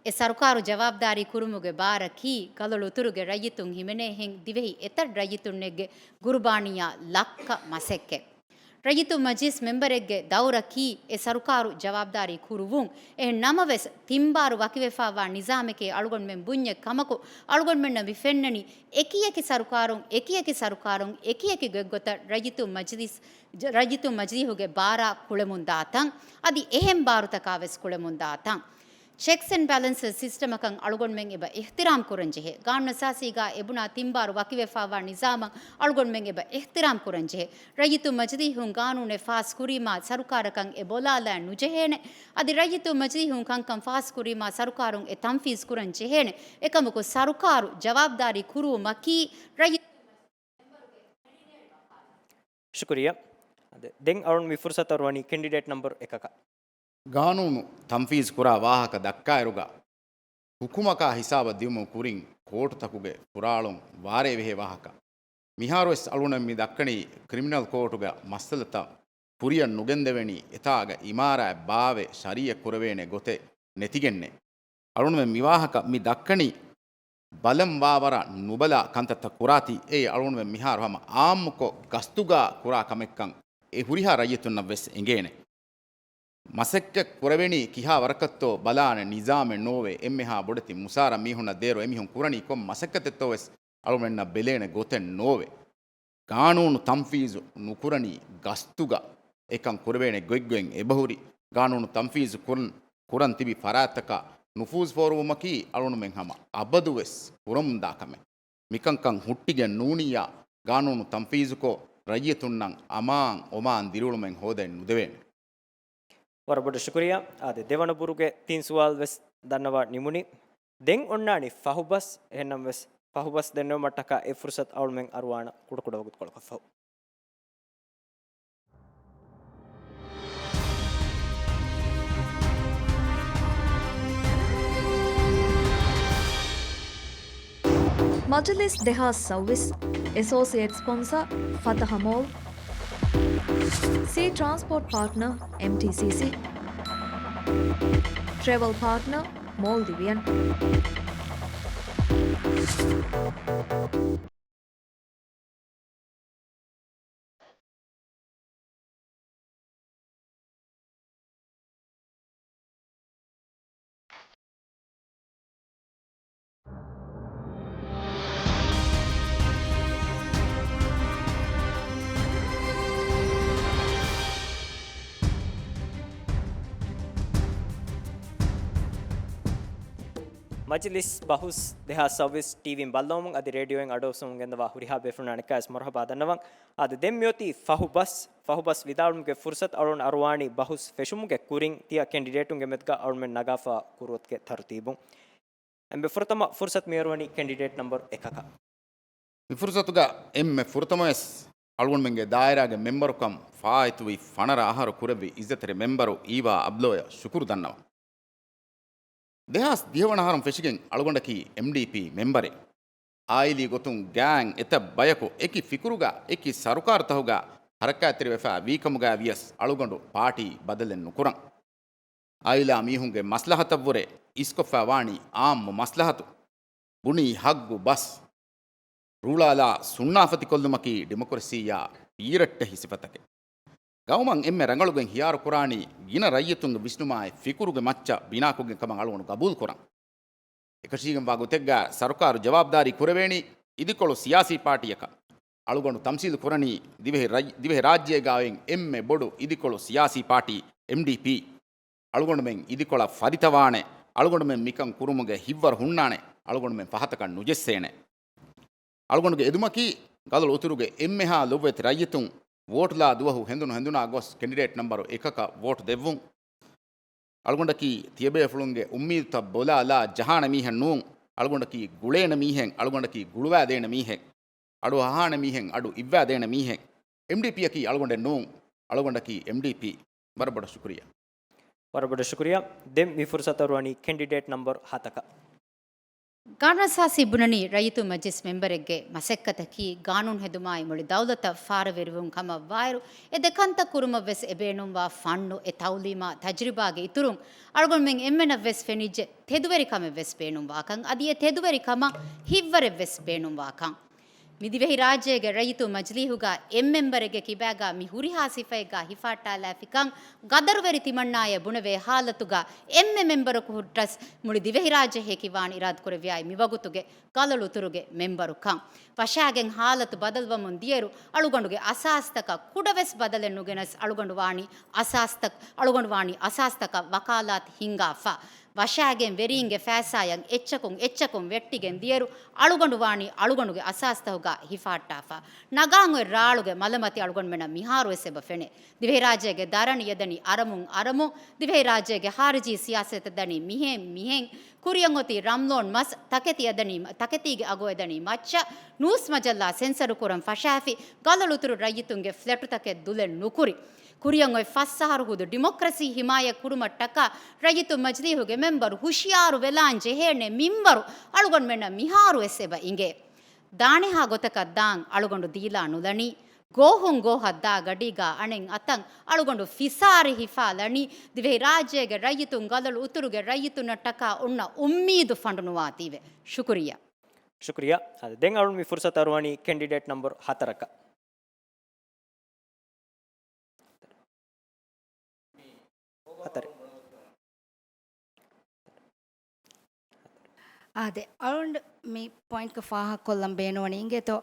އެ ސަރުކާރު ޖަވާބުދާރީ ކުރުމުގެ ބާރަކީ، ގަލޮޅު އުތުރުގެ ރައްޔިތުން ހިމެނޭހެން ދިވެހި އެތައް ރައްޔިތުންނެއްގެ ގުރުބާނީއާ ލައްކަ މަސައްކަތް. ރައްޔިތުން މަޖިލިސް މެމްބަރެއްގެ ދައުރަކީ، އެ ސަރުކާރު ޖަވާބުދާރީ ކުރުވުން. އެހެން ނަމަވެސް، ތިންބާރު ވަކިވެފާވާ ނިޒާމެކޭ އަޅުގަނޑުމެން ބުންޏެއް ކަމަކު، އަޅުގަނޑުމެންނަށް މި ފެންނަނީ، އެކިއެކި ސަރުކާރުން، އެކިއެކި ސަރުކާރުން، އެކިއެކި ގޮތްގޮތަށް ރައްޔިތުން މަޖިލިސް، ޖަ-، ރައްޔިތުން މަޖިލީހުގެ ބާރާ ކުޅެމުންދާ ތަން، އަދި އެހެން ބާރުތަކާ ވެސް ކުޅެމުންދާ ތަން. ޗެކްސް އެންޑް ބެލެންސަސް ސިސްޓަމަކަށް އަޅުގަނޑުމެން އެބަ އިޙްތިރާމް ކުރަން ޖެހޭ. ގާނޫނުއަސާސީގާ އެބުނާ ތިންބާރު ވަކިވެފާވާ ނިޒާމަށް އަޅުގަނޑުމެން އެބަ އިޙްތިރާމް ކުރަން ޖެހޭ. ރައްޔިތުން މަޖިލީހުން ގާނޫނެއް ފާސް ކުރީމާ ސަރުކާރަކަށް އެ ބޮލާލާ ނުޖެހޭނެ. އަދި ރައްޔިތުން މަޖިލީހުން ކަންކަން ފާސް ކުރީމާ ސަރުކާރުން އެ ތަންފީޒް ކުރަން ޖެހޭނެ. އެކަމަކު ސަރުކާރު ޖަވާބުދާރީ ކުރުވުމަކީ ރައްޔި- ޝުކުރިއްޔާ. އަދި ދެން އަޅުން މި ފުރުސަތު އަރުވަނީ ކެންޑިޑޭޓް ނަމްބަރު އެކަކަށް. ގާނޫނު ތަންފީޒް ކުރާ ވާހަކަ ދައްކާއިރުގަ، ހުކުމަކާ ހިސާބަށް ދިއުމުގެ ކުރިން ކޯޓުތަކުގެ ފުރާޅުން ވާރޭ ވެހޭ ވާހަކަ. މިހާރުވެސް އަޅުގަނޑަށް މި ދައްކަނީ ކްރިމިނަލް ކޯޓުގެ މައްސަލަތައް ކުރިއަށް ނުގެންދެވެނީ، އެތާގަ އިމާރާތް ބާވެ ޝަރީއަތް ކުރެވޭނެ ގޮތެއް ނެތިގެންނޭ. އަޅުގަނޑުމެން މި ވާހަކަ މި ދައްކަނީ ބަލަން ވާވަރަށް ނުބަލާ ކަންތައްތައް ކުރާތީ. އެއީ އަޅުގަނޑުމެން މިހާރު ހަމަ އާއްމުކޮށް ގަސްތުގާ ކުރާ ކަމެއްކަން އެ ހުރިހާ ރައްޔިތުންނަށް ވެސް އެނގޭނެ. މަސައްކަތް ކުރެވެނީ ކިހާ ވަރަކަށްތޯ ބަލާނެ ނިޒާމެއް ނޯވޭ. އެންމެހާ ބޮޑެތި މުސާރަ މީހުންނަށް ދޭރު އެމީހުން ކުރަނީ ކޮން މަސައްކަތެއްތޯ ވެސް އަޅުގަނޑުމެންނަށް ބެލޭނެ ގޮތެއް ނޯވޭ. ގާނޫނު ތަންފީޒު ނުކުރަނީ ގަސްތުގަ އެކަން ކުރެވޭނެ ގޮތްގޮތް އެބަހުރި. ގާނޫނު ތަންފީޒު ކުރަން، ކުރަން ތިބި ފަރާތްތަކަށް ނުފޫޒު ފޯރުވުމަކީ އަޅުގަނޑުމެން ހަމަ އަބަދުވެސް ކުރަމުންދާ ކަމެއް. މިކަންކަން ހުއްޓިގެން ނޫނިއްޔާ، ގާނޫނު ތަންފީޒުކޮށް، ރައްޔިތުންނަށް އަމާން އޮމާން ދިރިއުޅުމެއް ހޯދައެއް ނުދެވޭނެ. ވަރަށް ބޮޑަށް ޝުކުރިއްޔާ. އާދެ، ދެވަނަ ބުރުގެ ތިން ސުވާލު ވެސް ދަންނަވާ ނިމުނީ. ދެން އޮންނާނީ ފަހުބަސް. އެހެންނަމަވެސް، ފަހުބަސް ދެންނެވުމަށްޓަކާ އެ ފުރުސަތު އަޅުމެން އަރުވާނަ ކުޑަކުޑަ ވަގުތުކޮޅަކަށްފަހު. މަޖިލިސް ދެހާސް ސައުވީސް، އެސޯސިއޭޓް ސްޕޮންސަ، ފަތަހަ މޯލް، ސީ ޓްރާންސްޕޯޓް ޕާޓްނަ، އެމްޓީސީސީ، ޓްރެވެލް ޕާޓްނަ، މޯލްޑިވިއަން. މަޖިލިސް ބަހުސް ދެހާސް ސައުވީސް ޓީވީން ބައްލަވަމުން އަދި ރޭޑިއޯއިން އަޑުއައްސަމުން ގެންދަވާ ހުރިހާ ބޭފުޅުންނާ އަނެއްކާވެސް މަރުހަބާ ދަންނަވަން. އާދެ، ދެން މިއޮތީ ފަހުބަސް. ފަހުބަސް ވިދާޅުވުމުގެ ފުރުސަތު އަޅުން އަރުވާނީ ބަހުސް ފެށުމުގެ ކުރިން ތިޔަ ކެންޑިޑޭޓުންގެ މެދުގަ އަޅުމެން ނަގާފާ ކުރުވަތުގެ ތަރުތީބުން. އެންމެ ފުރަތަމަ ފުރުސަތު މިއަރުވަނީ ކެންޑިޑޭޓް ނަމްބަރު އެކަކަށް. މި ފުރުސަތުގަ އެންމެ ފުރަތަމަވެސް އަޅުގަނޑުމެންގެ ދާއިރާގެ މެމްބަރުކަން ފާއިތުވި ފަނަރަ އަހަރު ކުރެއްވި އިއްޒަތްތެރި މެމްބަރު އީވާ އަބްލޯޔަށް ޝުކުރު ދަންނަވަން. ދެހާސް ދިހަ ވަނަ އަހަރުން ފެށިގެން އަޅުގަނޑަކީ އެމްޑީޕީ މެމްބަރެއް. އާއިލީ ގޮތުން ގާތް އެތައް ބަޔަކު އެކި ފިކުރުގަ، އެކި ސަރުކާރުތަކުގަ ހަރަކާތްތެރިވެފަ ވީކަމުގަ ވިޔަސް އަޅުގަނޑު ޕާޓީ ބަދަލެއް ނުކުރަން. އާއިލާ މީހުންގެ މަސްލަހަތަށްވުރެ އިސްކޮށްފަ ވާނީ އާއްމު މަސްލަހަތު. ބުނީ ހައްގު ބަސް. ރޫޅާލާ ސުންނާފަތިކޮށްލުމަކީ ޑިމޮކްރަސީއާ ބީރައްޓެހި ސިފަތަކެއް. ގައުމަށް އެންމެ ރަނގަޅުގެން ހިޔާރުކުރާނީ ގިނަ ރައްޔިތުންގެ ވިސްނުމާއި ފިކުރުގެ މައްޗަށް ބިނާކޮށްގެން ކަމަށް އަޅުގަނޑު ގަބޫލުކުރަން. އެކަށީގެންވާ ގޮތެއްގަ ސަރުކާރު ޖަވާބުދާރީ ކުރެވޭނީ އިދިކޮޅު ސިޔާސީ ޕާޓީއަކަށް. އަޅުގަނޑު ތަމްސީލު ކުރަނީ ދިވެހި ރައްޔި-، ދިވެހި ރާއްޖޭގައި އޮތް އެންމެ ބޮޑު އިދިކޮޅު ސިޔާސީ ޕާޓީ އެމްޑީޕީ. އަޅުގަނޑުމެން އިދިކޮޅަށް ފަރިތަވާނެ، އަޅުގަނޑުމެން މިކަން ކުރުމުގެ ހިތްވަރު ހުންނާނެ، އަޅުގަނޑުމެން ފަހަތަކަށް ނުޖެއްސޭނެ. އަޅުގަނޑުގެ އެދުމަކީ ގަލޮޅު އުތުރުގެ އެންމެހާ ލޮބުވެތި ރައްޔިތުން ވޯޓްލާ ދުވަހު ހެނދުނު ހެނދުނާ ގޮސް ކެންޑިޑޭޓް ނަމްބަރު އެކަކަށް ވޯޓް ދެއްވުން. އަޅުގަނޑަކީ ތިޔަބޭފުޅުންގެ އުއްމީދުތައް ބޮލާލާ ޖަހާނެ މީހެއް ނޫން. އަޅުގަނޑަކީ ގުޅޭނެ މީހެއް، އަޅުގަނޑަކީ ގުޅުވާދޭނެ މީހެއް، އަޑު އަހާނެ މީހެއް، އަޑު އިއްވާދޭނެ މީހެއް. އެމްޑީޕީއަކީ އަޅުގަނޑެއް ނޫން، އަޅުގަނޑަކީ އެމްޑީޕީ. ވަރަށް ބޮޑަށް ޝުކުރިއްޔާ. ވަރަށް ބޮޑަށް ޝުކުރިއްޔާ. ދެން މި ފުރުސަތު އަރުވަނީ ކެންޑިޑޭޓް ނަމްބަރު ހަތަކަށް. ގާނޫނުއަސާސީ ބުނަނީ ރައްޔިތުން މަޖިލިސް މެމްބަރެއްގެ މަސައްކަތަކީ ގާނޫނު ހެދުމާއި މުޅި ދައުލަތަށް ފާރަވެރިވުން ކަމަށް ވާއިރު، އެ ދެ ކަންތައް ކުރުމަށް ވެސް އެ ބޭނުންވާ ފަންނު، އެ ތައުލީމާ ތަޖުރިބާގެ އިތުރުން އަޅުގަނޑުމެން އެންމެނަށް ވެސް ފެނިއްޖެ ތެދުވެރިކަމެއް ވެސް ބޭނުންވާކަން. އަދި އެ ތެދުވެރިކަމަށް ހިތްވަރެއް ވެސް ބޭނުންވާކަން. މި ދިވެހިރާއްޖޭގެ ރައްޔިތު މަޖިލީހުގަ އެއް މެމްބަރެއްގެ ކިބާގަ މި ހުރިހާ ސިފައެއްގަ ހިފަހައްޓާލާފިކަން ގަދަރުވެރި ތިމަންނާޔަށް ބުނެވޭ ހާލަތުގަ އެންމެ މެމްބަރަކު ހުއްޓަސް މުޅި ދިވެހިރާއްޖެ ހެކިވާން އިރާދަކުރެއްވިޔާއި މިވަގުތުގެ ގަލޮޅު އުތުރުގެ މެމްބަރުކަން. ފަށާގެން ހާލަތު ބަދަލުވަމުން ދިޔައިރު އަޅުގަނޑުގެ އަސާސްތަކަށް ކުޑަވެސް ބަދަލެއް ނުގެނެސް އަޅުގަނޑު ވާނީ އަސާސްތައް، އަޅުގަނޑު ވާނީ އަސާސްތަކަށް ވަކާލާތު ހިންގާފަ. ވަށާގެން ވެރީންގެ ފައިސާޔަށް އެއްޗަކުން އެއްޗަކުން ވެއްޓިގެން ދިޔައިރު އަޅުގަނޑު ވާނީ އަޅުގަނޑުގެ އަސާސްތަކުގަ ހިފަހައްޓާފަ. ނަގާން އޮތް ރާޅުގެ މަލަމަތި އަޅުގަނޑުމެންނަށް މިހާރުވެސް އެބަ ފެނޭ. ދިވެހިރާއްޖޭގެ ދަރަނި އެދަނީ އަރަމުން އަރަމުން، ދިވެހިރާއްޖޭގެ ހާރިޖީ ސިޔާސަތު އެދަނީ މިހެން މިހެން، ކުރިއަށް އޮތީ ރަމްލޯން މަސް، ތަކެތި އެދަނީ، ތަކެތީގެ އަގު އެދަނީ މައްޗަށް، ނޫސް މަޖައްލާ ސެންސަރު ކުރަން ފަށާފި، ގަލޮޅު އުތުރު ރައްޔިތުންގެ ފްލެޓުތަކެއް ދުލެއް ނުކުރި. ކުރިއަށް އޮތް ފަސް އަހަރު ހުދު ޑިމޮކްރަސީ ހިމާޔަތް ކުރުމަށްޓަކާ ރައްޔިތު މަޖިލީހުގެ މެމްބަރު ހުޝިޔާރު ވެލާން ޖެހޭނެ މިންވަރު އަޅުގަނޑުމެންނަށް މިހާރުވެސް އެބަ އިނގޭ. ދާނެހާ ގޮތަކަށް ދާން އަޅުގަނޑު ދީލާ ނުލަނީ. ގޯހުން ގޯހަށް ދާ ގަޑީގާ އަނެއް އަތަށް އަޅުގަނޑު ފިސާރި ހިފާލަނީ. ދިވެހިރާއްޖޭގެ ރައްޔިތުން ގަލޮޅު އުތުރުގެ ރައްޔިތުންނަށްޓަކާ އޮންނަ އުއްމީދު ފަނޑުނުވާތީވެ. ޝުކުރިއްޔާ. ޝުކުރިއްޔާ. އަދި ދެން އަޅުން މި ފުރުސަތު އަރުވަނީ ކެންޑިޑޭޓް ނަމްބަރު ހަތަރަކަށް. ހަތަރެއް. އާދެ، އަޅުގަނޑު މި ޕޮއިންޓްގަ ފާހަގަކޮށްލަން ބޭނުންވަނީ އިނގޭތޯ،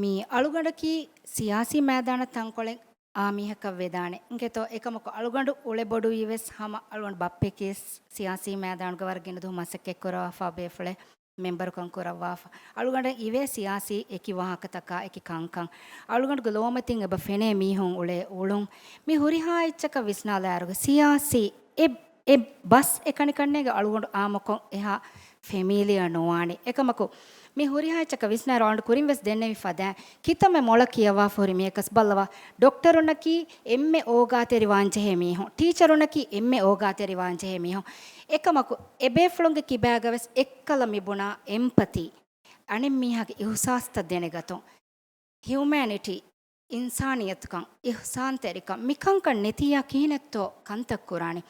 މި އަޅުގަނޑަކީ ސިޔާސީ މައިދާނަށް ތަންކޮޅެއް އާ މީހަކަށް ވެދާނެ. އިނގޭތޯ، އެކަމަކު އަޅުގަނޑު އުޅެބޮޑުވީވެސް ހަމަ އަޅުގަނޑު ބައްޕަޔަކީ ސިޔާސީ މައިދާނުގަ ވަރަށް ގިނަ ދުވަހު މަސައްކަތްކުރަވާފަ ބޭފުޅެއް. މެމްބަރުކަން ކުރައްވާފަ. އަޅުގަނޑަށް އިވޭ ސިޔާސީ އެކި ވާހަކަތަކާ އެކި ކަންކަން. އަޅުގަނޑުގެ ލޯމަތިން އެބަ ފެނޭ މީހުން އުޅޭ އުޅުން. މި ހުރިހާ އެއްޗަކަށް ވިސްނާލާއިރުގަ ސިޔާސީ އެ، އެ ބަސް އެކަނިކަންނޭގެ އަޅުގަނޑު އާއްމުކޮށް އެހާ ފެމީލިއާ ނުވާނެ. އެކަމަކު، މި ހުރިހާ އެއްޗަކަށް ވިސްނާއިރު އަޅުގަނޑު ކުރިން ވެސް ދެންނެވި ފަދައިން، ކިތަންމެ މޮޅަށް ކިޔަވާފަ ހުރި މީހަކަސް ބައްލަވާ، ޑޮކްޓަރުންނަކީ އެންމެ އޯގާތެރިވާން ޖެހޭ މީހުން، ޓީޗަރުންނަކީ އެންމެ އޯގާތެރިވާން ޖެހޭ މީހުން. އެކަމަކު، އެބޭފުޅުންގެ ކިބާގަވެސް އެއްކަލަ މިބުނާ އެމްޕަތީ، އަނެއްމީހާގެ އިހުސާސްތައް ދެނެގަތުން، ހިއުމޭނިޓީ، އިންސާނިއްޔަތުކަން، އިޙްސާންތެރިކަން، މިކަންކަން ނެތިއްޔާ ކިހިނެއްތޯ ކަންތައް ކުރާނީ؟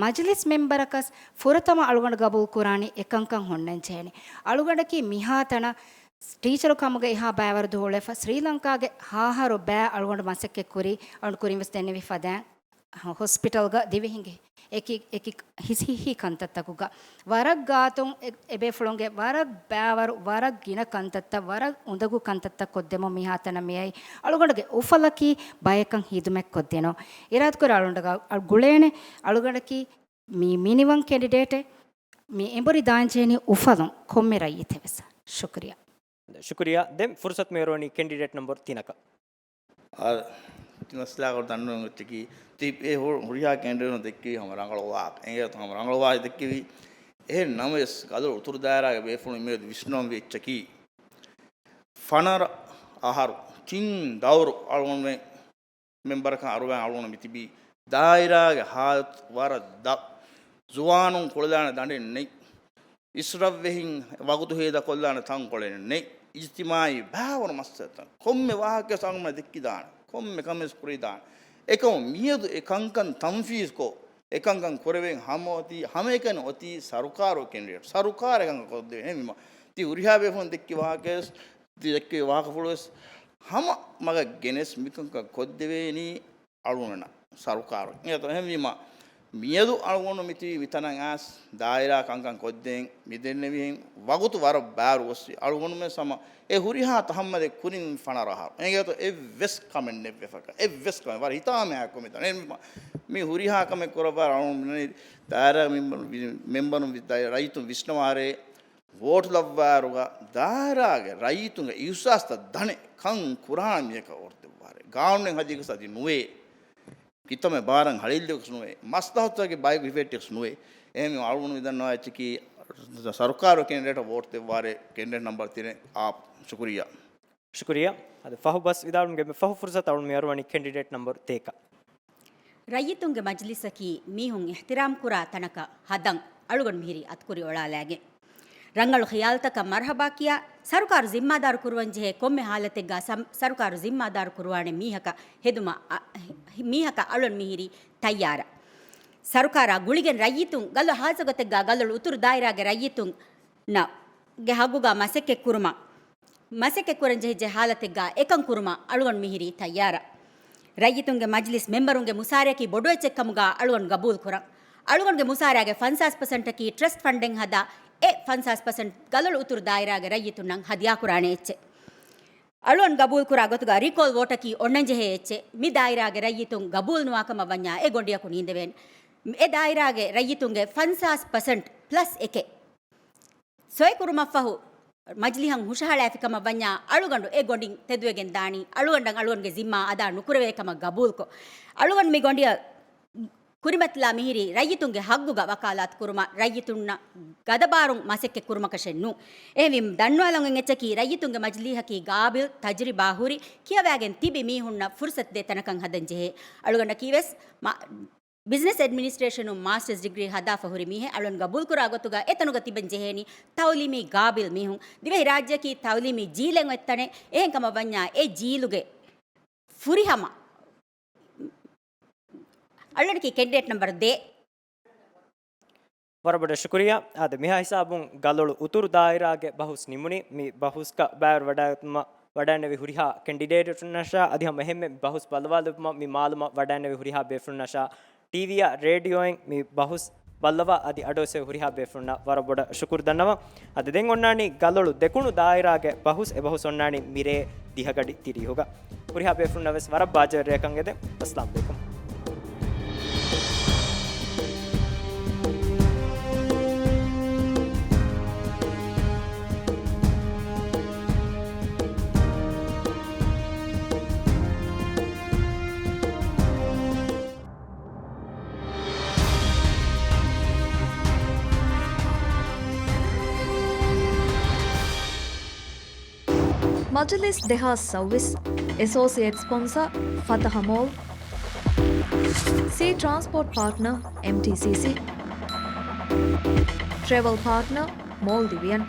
މަޖިލިސް މެމްބަރަކަސް ފުރަތަމަ އަޅުގަނޑު ގަބޫލު ކުރާނީ އެކަންކަން ހުންނަން ޖެހޭނީ. އަޅުގަނޑަކީ މިހާތަނަށް ޓީޗަރު ކަމުގަ އެހާ ބައިވަރު ދުވަހު އުޅެފަ، ސްރީލަންކާގެ ހާހަރު ބައި އަޅުގަނޑު މަސައްކަތް ކުރީ، އަޅުގަނޑު ކުރިން ވެސް ދެންނެވި ފަދައިން. ހޮސްޕިޓަލްގަ ދިވެހިންގެ އެކި، އެކި ހިސިހި ކަންތައްތަކުގަ ވަރަށް ގާތުން އެ، އެބޭފުޅުންގެ ވަރަށް ބައިވަރު، ވަރަށް ގިނަ ކަންތައްތައް، ވަރަށް އުނދަގޫ ކަންތައްތައް ކޮށްދެމުން މިހާތަނަށް މިއައީ. އަޅުގަނޑުގެ އުފަލަކީ ބަޔަކަށް ހިދުމަތް ކޮށްދިނުން. އިރާދަކުރެ އަޅުގަނޑަށް ގުޅޭނެ، އަޅުގަނޑަކީ މި މިނިވަން ކެންޑިޑޭޓެއް، މި އެނބުރި ދާންޖެހެނީ އުފަލުން ކޮންމެ ރައްޔިތެއް ވެސް. ޝުކުރިޔާ. ޝުކުރިޔާ. ދެން ފުރުސަތު މިއޮރުވަނީ ކެންޑިޑޭޓް ނަމްބަރު ތިނަކަށް. އާ، ތި މައްސަލާކޮށް ދަންނަވަން އެއްޗަކީ، ތި އެ ހު-، ހުރިހާ ކެންޑިޑޭޓުން ދެއްކެވީ ހަމަ ރަނގަޅު ވާހަކަ. އެނގޭތޯ ހަމަ ރަނގަޅު ވާހަކަ ދެއްކެވީ. އެހެން ނަމަވެސް، ގަލޮޅު އުތުރު ދާއިރާގެ ބޭފުޅުން މިއަދު ވިސްނުންވި އެއްޗަކީ، ފަނަރަ އަހަރު ތިން ދައުރު އަޅުގަނޑުމެން މެމްބަރަކަށް އަރުވަން އަޅުގަނޑު މިތިބީ ދާއިރާގެ ހާލަތު ވަރަށް ދަށް. ޒުވާނުން ކުޅެދާނެ ދަނޑެއް ނެތް. އިސްރަށްވެހިން ވަގުތު ހޭދަކޮށްލާނެ ތަންކޮޅެއް ނެތް. އިޖްތިމާއީ ބައިވަރު މައްސަލަތައް. ކޮންމެ ވާހަކައެއް އަޅުގަނޑުމެން ދެއްކިދާނެ. ކޮންމެ ކަމެއް ކުރިދާނެ. އެކަމު މިއަދު އެ ކަންކަން ތަންފީޒުކޮށް، އެ ކަންކަން ކުރެވެން ހަމަ އޮތީ، ހަމައެކަނި އޮތީ ސަރުކާރު ކެންޑިޑޭޓް. ސަރުކާރެއް ކަންކަން ކޮށްދެވޭ. އެހެންވީމަ، ތި ހުރިހާ ބޭފުޅުން ދެއްކި ވާހަކަވެސް، ތި ދެއްކި ވާހަކަފުޅުވެސް ހަމަ މަގަށް ގެނެސް މިކަންކަން ކޮށްދެވޭނީ އަޅުގަނޑަށް ސަރުކާރު. އެހެންވީމަ، މިއަދު އަޅުގަނޑު މިތިބީ މިތަނަށް އައިސް ދާއިރާ ކަންކަން ކޮށްދޭން މި ދެންނެވިހެން ވަގުތު ވަރަށް ބާރު ގޮސްފި. އަޅުގަނޑުމެން ހަމަ އެ ހުރިހާ ތަހައްމަލެއް ކުރިން ފަނަރަ އަހަރު. އޭގެ އަތު އެއްވެސް ކަމެއް ނެއްވެފަކަ. އެއްވެސް ކަމެއް. ވަރަށް ހިތާމަޔާ ކޮމިތަން. އެހެންވީމަ، މި ހުރިހާ ކަމެއް ކުރައްވާ އަޅުގަނޑު ދާއިރާ މެމްބަރު، މެމްބަރުން ވި-، ދާއިރާ ރައްޔިތުން ވިސްނަވާރޭ. ވޯޓު ލައްވާއިރުގަ ދާއިރާގެ ރައްޔިތުންގެ އިހުސާސްތައް ދަނެ ކަން ކުރާނެ މީހަކަށް ވޯޓު ދެއްވާރޭ. ގާނޫނެއް ހަދީގަސް އަދި ނުވޭ. ކިތަންމެ ބާރަށް ހަޅޭއްލިވެގަސް ނުވޭ. މަސްލަހަތުގެ ބަޔަކު ހިފެއްޓިވެސް ނުވޭ. އެހެންވީމަ އަޅުގަނޑު މިދަންނަވާ އެއްޗަކީ ސަރުކާރު ކެންޑިޑޭޓަށް ވޯޓު ދެއްވާރޭ. ކެންޑިޑޭޓް ނަމްބަރު ތިނެއް. އާ، ޝުކުރިއްޔާ. ޝުކުރިއްޔާ. އަދި ފަހު ބަސް ވިދާޅުވުމުގެ ފަހު ފުރުސަތު އަޅުން މި އަރުވަނީ ކެންޑިޑޭޓް ނަމްބަރު ތޭކަށް. ރައްޔިތުންގެ މަޖިލިސަކީ މީހުން އިޙްތިރާމް ކުރާ ތަނަކަށް ހަދަން އަޅުގަނޑު މިހިރީ އަތުކުރި އޮޅާލާގެން. ރަނގަޅު ޚިޔާލުތަކަށް މަރްޙަބާ ކިޔާ، ސަރުކާރު ޒިންމާދާރު ކުރުވަން ޖެހޭ ކޮންމެ ހާލަތެއްގަ ސަމް-، ސަރުކާރު ޒިންމާދާރު ކުރުވާނެ މީހަކަށް ހެދުމަށް އަ-، މީހަކަށް އަޅުން މިހިރީ ތައްޔާރަށް. ސަރުކާރާ ގުޅިގެން ރައްޔިތުން ގަލޮ-، ހާއްސަ ގޮތެއްގަ ގަލޮޅު އުތުރު ދާއިރާގެ ރައްޔިތުންނަށް ގެ ހައްގުގަ މަސައްކަތް ކުރުމަށް، މަސައްކަތް ކުރަން ޖެހިއްޖެ ހާލަތެއްގަ އެކަން ކުރުމަށް އަޅުގަނޑު މިހިރީ ތައްޔާރަށް. ރައްޔިތުންގެ މަޖިލިސް މެމްބަރުންގެ މުސާރަޔަކީ ބޮޑު އެއްޗެއް ކަމުގަ އަޅުގަނޑު ގަބޫލު ކުރަން. އަޅުގަނޑުގެ މުސާރަޔާގެ ފަންސާސް ޕަސެންޓަކީ ޓްރަސްޓް ފަންޑެއް ހަދާ، އެ ފަންސާސް ޕަސެންޓް ގަލޮޅު އުތުރު ދާއިރާގެ ރައްޔިތުންނަށް ހަދިޔާކުރާނެ އެއްޗެއް. އަޅުގަނޑު ގަބޫލުކުރާ ގޮތުގަ ރީކޯލް ވޯޓަކީ އޮންނަންޖެހޭ އެއްޗެއް. މި ދާއިރާގެ ރައްޔިތުން ގަބޫލުނުވާ ކަމަށް ވަންޏާ އެ ގޮނޑިއަކު ނީނދެވޭނެ. އެ ދާއިރާގެ ރައްޔިތުންގެ ފަންސާސް ޕަސެންޓް ޕްލަސް އެކެއް ސޮއިކުރުމަށްފަހު މަޖިލީހަށް ހުށަހަޅާފި ކަމަށް ވަންޏާ، އަޅުގަނޑު އެ ގޮނޑިން ތެދުވެގެން ދާނީ، އަޅުގަނޑަށް އަޅުގަނޑުގެ ޒިންމާ އަދާ ނުކުރެވޭ ކަމަށް ގަބޫލުކޮށް، އަޅުގަނޑު މި ގޮނޑިއަށް ކުރިމަތިލާ މިހިރީ ރައްޔިތުންގެ ހައްގުގަ ވަކާލާތު ކުރުމަށް، ރައްޔިތުންނަށް ގަދަބާރުން މަސައްކަތް ކުރުމަކަށެއް ނޫން. އެހެންވީމަ ދަންނަވާލަން އެއްޗަކީ، ރައްޔިތުންގެ މަޖިލީހަކީ ގާބިލް، ތަޖުރިބާ ހުރި، ކިޔަވާގެން ތިބި މީހުންނަށް ފުރުސަތު ދޭ ތަނަކަށް ހަދަން ޖެހޭ. އަޅުގަނޑަކީވެސް މާ-، ބިޒްނަސް އެޑްމިނިސްޓްރޭޝަނުން މާސްޓަރސް ޑިގްރީ ހަދާފަ ހުރި މީހެއް. އަޅުން ގަބޫލުކުރާ ގޮތުގަ އެތަނުގަ ތިބެން ޖެހޭނީ ތައުލީމީ ގާބިލް މީހުން. ދިވެހި ރާއްޖެއަކީ ތައުލީމީ ޖީލެއް އޮތް ތަނެއް. އެހެން ކަމަށް ވަންޏާ އެ ޖީލުގެ ފުރިހަމަ އަޅުގަނޑަކީ ކެންޑިޑޭޓް ނަމްބަރު ދޭއް. ވަރަށް ބޮޑަށް ޝުކުރިއްޔާ. އާދެ، މިހާ ހިސާބުން ގަލޮޅު އުތުރު ދާއިރާގެ ބަހުސް ނިމުނީ. މި ބަހުސްގަ ބައިވެރިވަޑައިގަތުމަށް ވަޑައިންނެވި ހުރިހާ ކެންޑިޑޭޓުންނަށާ އަދި ހަމަ އެހެންމެ ބަހުސް ބައްލަވާލެވުމަށް މި މާލޫމާތު ވަޑައިންނެވި ހުރިހާ ބޭފުޅުންނަށާ ޓީވީއާ ރޭޑިއޯއިން މި ބަހުސް ބައްލަވާ އަދި އަޑުއެއްސެވި ހުރިހާ ބޭފުޅުންނަށް ވަރަށް ބޮޑަށް ޝުކުރު ދަންނަވަން. އަދި ދެން އޮންނާނީ ގަލޮޅު ދެކުނު ދާއިރާގެ ބަހުސް. އެ ބަހުސް އޮންނާނީ މިރޭ ދިހަ ގަޑި ތިރީހުގަ. ހުރިހާ ބޭފުޅުންނަށް ވެސް ވަރަށް ބާއްޖަވެރި ރެއަކަށް އެދެން. އައްސަލާމު ޢަލައިކުމް. މަޖިލިސް ދެހާސް ސައުވީސް. އެސޯސިއޭޓް ސްޕޮންސަރ، ފަތަހަ މޯލް. ސީ ޓްރާންސްޕޯޓް ޕާޓްނަރ، އެމްޓީސީސީ. ޓްރެވެލް ޕާޓްނަރ، މޯލްޑިވިއަން.